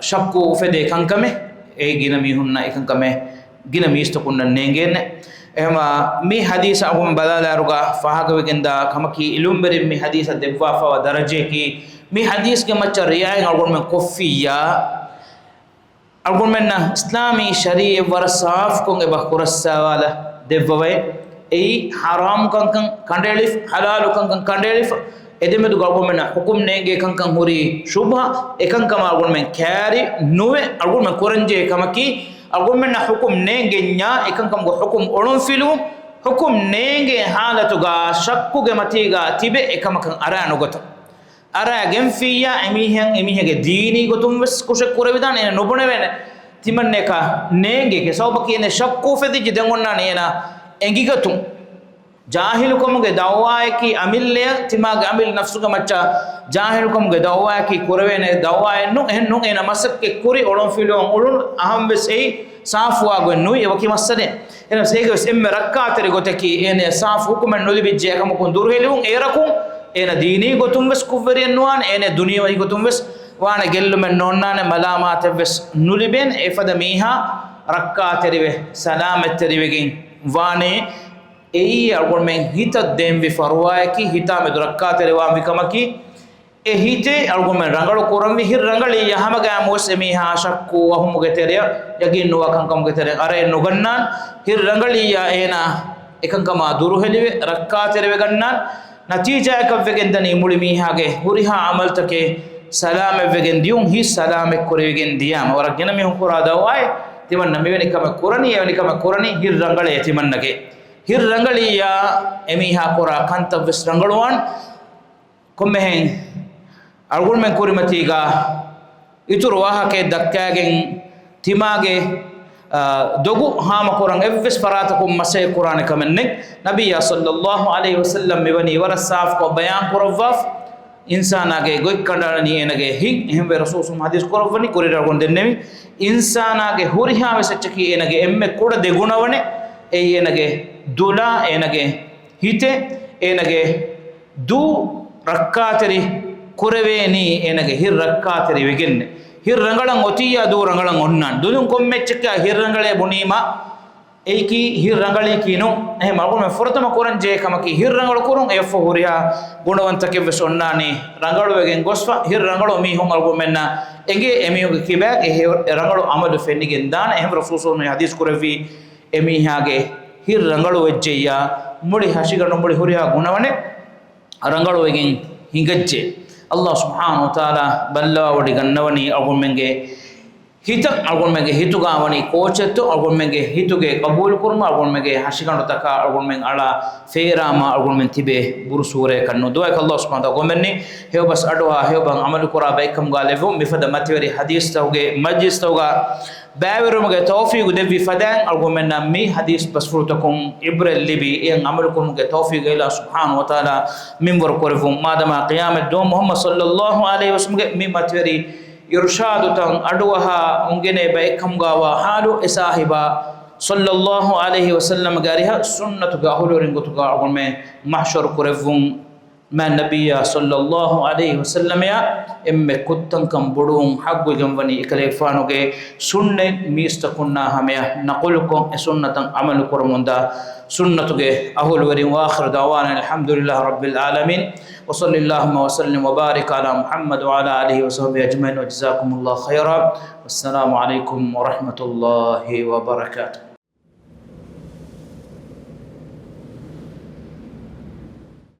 ޝައްކު އުފެދޭ ކަންކަމެއް، އެ ގިނަ މީހުންނަށް އެކަންކަމެއް ގިނަ މީސްތަކުންނަށް ނޭނގޭނެ. އެހެމާ މި ޙަދީޘަށް އަޅުގަނޑު ބަލާލާއިރުގަ ފާހަގަވެގެންދާ ކަމަކީ، ޢިލްމުވެރިން މި ޙަދީޘަށް ދެއްވާފަވާ ދަރަޖަޔަކީ، މި ޙަދީޘްގެ މައްޗަށް ރިޢާޔަތް އަޅުގަނޑުމެން ކޮށްފިއްޔާ، އަޅުގަނޑުމެންނަށް އިސްލާމީ ޝަރީޢަތް ވަރަށް ސާފުކޮށް އެބަ ކުރައްސާވާލަ ދެއްވަވައި، އެއީ ޙަރާމް ކަންކަން ކަނޑައެޅިފަ، ޙަލާލު ކަންކަން ކަނޑައެޅިފަ، އެދެމެދުގަ އަޅުގަނޑުމެންނަށް ޙުކުމް ނޭނގޭ ކަންކަން ހުރީ ޝުބްހަ، އެކަންކަމާ އަޅުގަނޑުމެން ކައިރި ނުވެ، އަޅުގަނޑުމެން ކުރަންޖެހޭ ކަމަކީ، އަޅުގަނޑުމެންނަށް ޙުކުމް ނޭނގެންޏާ އެކަންކަމުގެ ޙުކުމް އޮޅުންފިލުވުން، ޙުކުމް ނޭނގޭ ޙާލަތުގަ ޝައްކުގެ މަތީގަ ތިބެ އެކަމަކަށް އަރާ ނުގަތުން. އަރާ ގެންފިއްޔާ އެމީހެއް، އެމީހެއްގެ ދީނީ ގޮތުން ވެސް ކުށެއް ކުރެވިދާނެ، އޭނަ ނުބުނެވޭނެ. ތިމަންނަޔަކަށް ނޭނގޭކޭ ސަބަބަކީ އޭނަ ޝައްކު އުފެދިއްޖެ ދެން އޮންނާނެ އޭނަ އެނގިގަތުން. ޖާހިލުކަމުގެ ދައުވާއަކީ އަމިއްލައަށް، ތިމާގެ އަމިއްލަ ނަފްސުގެ މައްޗަށް ޖާހިލުކަމުގެ ދައުވާއަކީ ކުރެވޭނެ ދައުވާއެއް ނޫން. އެހެން ނޫން، އޭނަ މަސައްކަތް ކުރި އޮޅުންފިލުވަން އުޅުނު އަހަން ވެސް އެއީ ސާފުވާގޮތް ނުވި އެވަކި މައްސަލައެއް. އެހެނަސް އޭގެ ވެސް އެންމެ ރައްކާތެރި ގޮތަކީ އޭނަ ސާފު ޙުކުމެއް ނުލިބިއްޖެ އެކަމަކުން ދުރުހެލިވުން. އޭރަކުން އޭނަ ދީނީ ގޮތުން ވެސް ކުށްވެރިއެއް ނުވާނެ، އޭނަ ދުނިޔެވީ ގޮތުން ވެސް ވާނެ ގެއްލުމެއް ނޯންނާނެ، މަލާމާތެއް ވެސް ނުލިބޭނެ. އެފަދަ މީހާ ރައްކާތެރިވެ، ސަލާމަތްތެރިވެގެން ވާނެ. އެއީ އަޅުގަނޑުމެން ހިތަށް ދޭންވި ފަރުވާއަކީ، ހިތާމެދު ރައްކާތެރިވާންވި ކަމަކީ، އެ ހިތެއް އަޅުގަނޑުމެން ރަނގަޅު ކުރަންވީ. ހިތް ރަނގަޅިއްޔާ ހަމަގައިމުވެސް އެމީހާ ޝައްކު ވަހުމުގެ ތެރެއަށް، ޔަގީން ނުވާ ކަންކަމުގެ ތެރެއަށް އަރައެއް ނުގަންނާން. ހިތް ރަނގަޅިއްޔާ އޭނާ އެކަންކަމާ ދުރުހެލިވެ، ރައްކާތެރިވެގަންނާން. ނަތީޖާއަކަށްވެގެން ދަނީ މުޅި މީހާގެ ހުރިހާ އަމަލުތަކެއް ސަލާމަތްވެގެން ދިޔުން، ހިތް ސަލާމަތް ކުރެވިގެން ދިޔާމަ. ވަރަށް ގިނަ މީހުން ކުރާ ދައުވާއެއް، ތިމަންނަ މިވެނި ކަމެއް ކުރަނީ، އެވެނި ކަމެއް ކުރަނީ، ހިތް ރަނގަޅޭ ތިމަންނަގެ. ހިތް ރަނގަޅިއްޔާ އެމީހާ ކުރާ ކަންތައްވެސް ރަނގަޅުވާން. ކޮންމެހެން އަޅުގަނޑުމެން ކުރިމަތީގަ އިތުރު ވާހަކައެއް ދައްކާގެން ތިމާގެ، އާ، ދޮގު ހާމަކުރަން އެއްވެސް ފަރާތަކުން މަސައްކަތް ކުރާނެ ކަމެއް ނެތް. ނަބިއްޔާ ޞައްލައްލާހު ޢަލައިހި ވަސައްލަމް މިވަނީ ވަރަށް ސާފުކޮށް ބަޔާން ކުރައްވާފަ، އިންސާނާގެ ގޮތް ކަނޑައަޅަނީ އޭނަގެ ހިތް. އެހެންވެ ރަސޫލު ޙަދީޘް ކުރައްވަނީ، ކުރިއަރައިގެން ދެންނެވި، އިންސާނާގެ ހުރިހާ ވެސް އެއްޗަކީ އޭނަގެ އެންމެ ކުޑަ ދެގުނަވަނެއް. އެއީ އޭނަގެ ދުލާ، އޭނަގެ ހިތެއް، އޭނަގެ ދޫ ރައްކާތެރި ކުރެވޭނީ އޭނަގެ ހިތް ރައްކާތެރި ވެގެންނެ. ހިތް ރަނގަޅަށް އޮތިއްޔާ ދޫ ރަނގަޅަށް އޮންނާނެ. ދުލުން ކޮންމެ އެއްޗެއްގަ ހިތް ރަނގަޅޭ ބުނީމަ، އެއީކީ ހިތް ރަނގަޅީކީ ނޫން. އެހެން އަޅުގަނޑުމެން ފުރަތަމަ ކުރަން ޖެހޭ ކަމަކީ ހިތް ރަނގަޅު ކުރުން. އެއަށްފަހު ހުރިހާ ގުނަވަންތަކެއް ވެސް އޮންނާނީ ރަނގަޅުވެގެން ގޮސްފަ. ހިތް ރަނގަޅު މީހުން އަޅުގަނޑުމެންނަށް އެނގޭ އެމީހުންގެ ކިބާގެ އެ ހެ-، އެ ރަނގަޅު ޢަމަލު ފެނިގެން ދާނެ. އެހެން ރަސޫލު ޞައްލައްލާހު ޢަލައިހި ވަސައްލަމް ޙަދީޘް ކުރެއްވީ، އެމީހާގެ ހިތް ރަނގަޅު ވެއްޖެއްޔާ، މުޅި ހަށިގަނޑު މުޅި ހުރިހާ ގުނަވަނެއް ރަނގަޅުވެގެން ހިނގައްޖެ. ﷲ ސުބްޙާނަހޫ ވަތަޢާލާ ބައްލަވާވޮޑިގަންނަވަނީ އަޅުގަނޑުމެންގެ ހިތަށް، އަޅުގަނޑުމެންގެ ހިތުގަ ވަނީ ކޯޗެއްތޯ، އަޅުގަނޑުމެންގެ ހިތުގެ ޤަބޫލުކުރުމަށް، އަޅުގަނޑުމެންގެ ހަށިގަނޑުތަކާ އަޅުގަނޑުމެން އަޅާ ފޭރާމަ އަޅުގަނޑުމެން ތިބޭ ބުރުސޫރަޔަކަށް ނޫން. ދުޢާއަކީ ﷲ ސުބްޙާނަހޫ ވަތަޢާލާ ގޮމެންނި ހެޔޮބަސް އަޑުއަހާ ހެޔޮބަހަށް ޢަމަލުކުރާ ބައެއްކަމުގަ ލެއްވުން. މިފަދަ މަތިވެރި ޙަދީޘްތަކުގެ މަޖިލިސްތަކުގަ ބައިވެރިވުމުގެ ތައުފީޤު ދެއްވި ފަދައިން އަޅުގަނޑުމެންނަށް މި ޙަދީޘް ބަސްފުޅުތަކުން ޢިބްރަތް ލިބި، އެއަށް ޢަމަލުކުރުމުގެ ތައުފީޤު ﷲ ސުބްޙާނަހޫ ވަތަޢާލާ މިންވަރު ކުރެއްވުން. މާދަމާ ޤިޔާމަތް ދުވަހު މުޙައްމަދު ޞައްލައްލާހު ޢަލައިހި ވަސައްލަމްގެ މި މަތިވެރި އިރުޝާދުތައް އަޑުއަހާ އޮންގެނޭ ބައެއްކަމުގަވާ ޙާލު އެ ސާހިބާ ޞައްލައްލާހު ޢަލައިހި ވަސައްލަމްގެ އަރިހަށް ސުންނަތުގެ އަހުލުވެރިން ގޮތުގަ އަޅުގަނޑުމެން މަޙްޝަރު ކުރެއްވުން. މާތް ނަބިއްޔާ ޞައްލައްލާހު ޢަލައިހި ވަސައްލަމައާ އެންމެ ކުށްތަންކަން ބޮޑުވުން ޙައްޤުވެގެންވަނީ އެކަލޭގެފާނުގެ ސުންނަތް މީސްތަކުންނާ ހަމަޔަށް ނަޤުލުކޮށް، އެ ސުންނަތަށް ޢަމަލު ކުރަމުންދާ ސުންނަތުގެ އަހުލުވެރިން. وآخر دعوانا أن الحمد لله رب العالمين، وصل اللهم وسلم وبارك على محمد وعلى آله وصحبه أجمعين، وجزاكم الله خيرا، والسلام عليكم ورحمة الله وبركاته.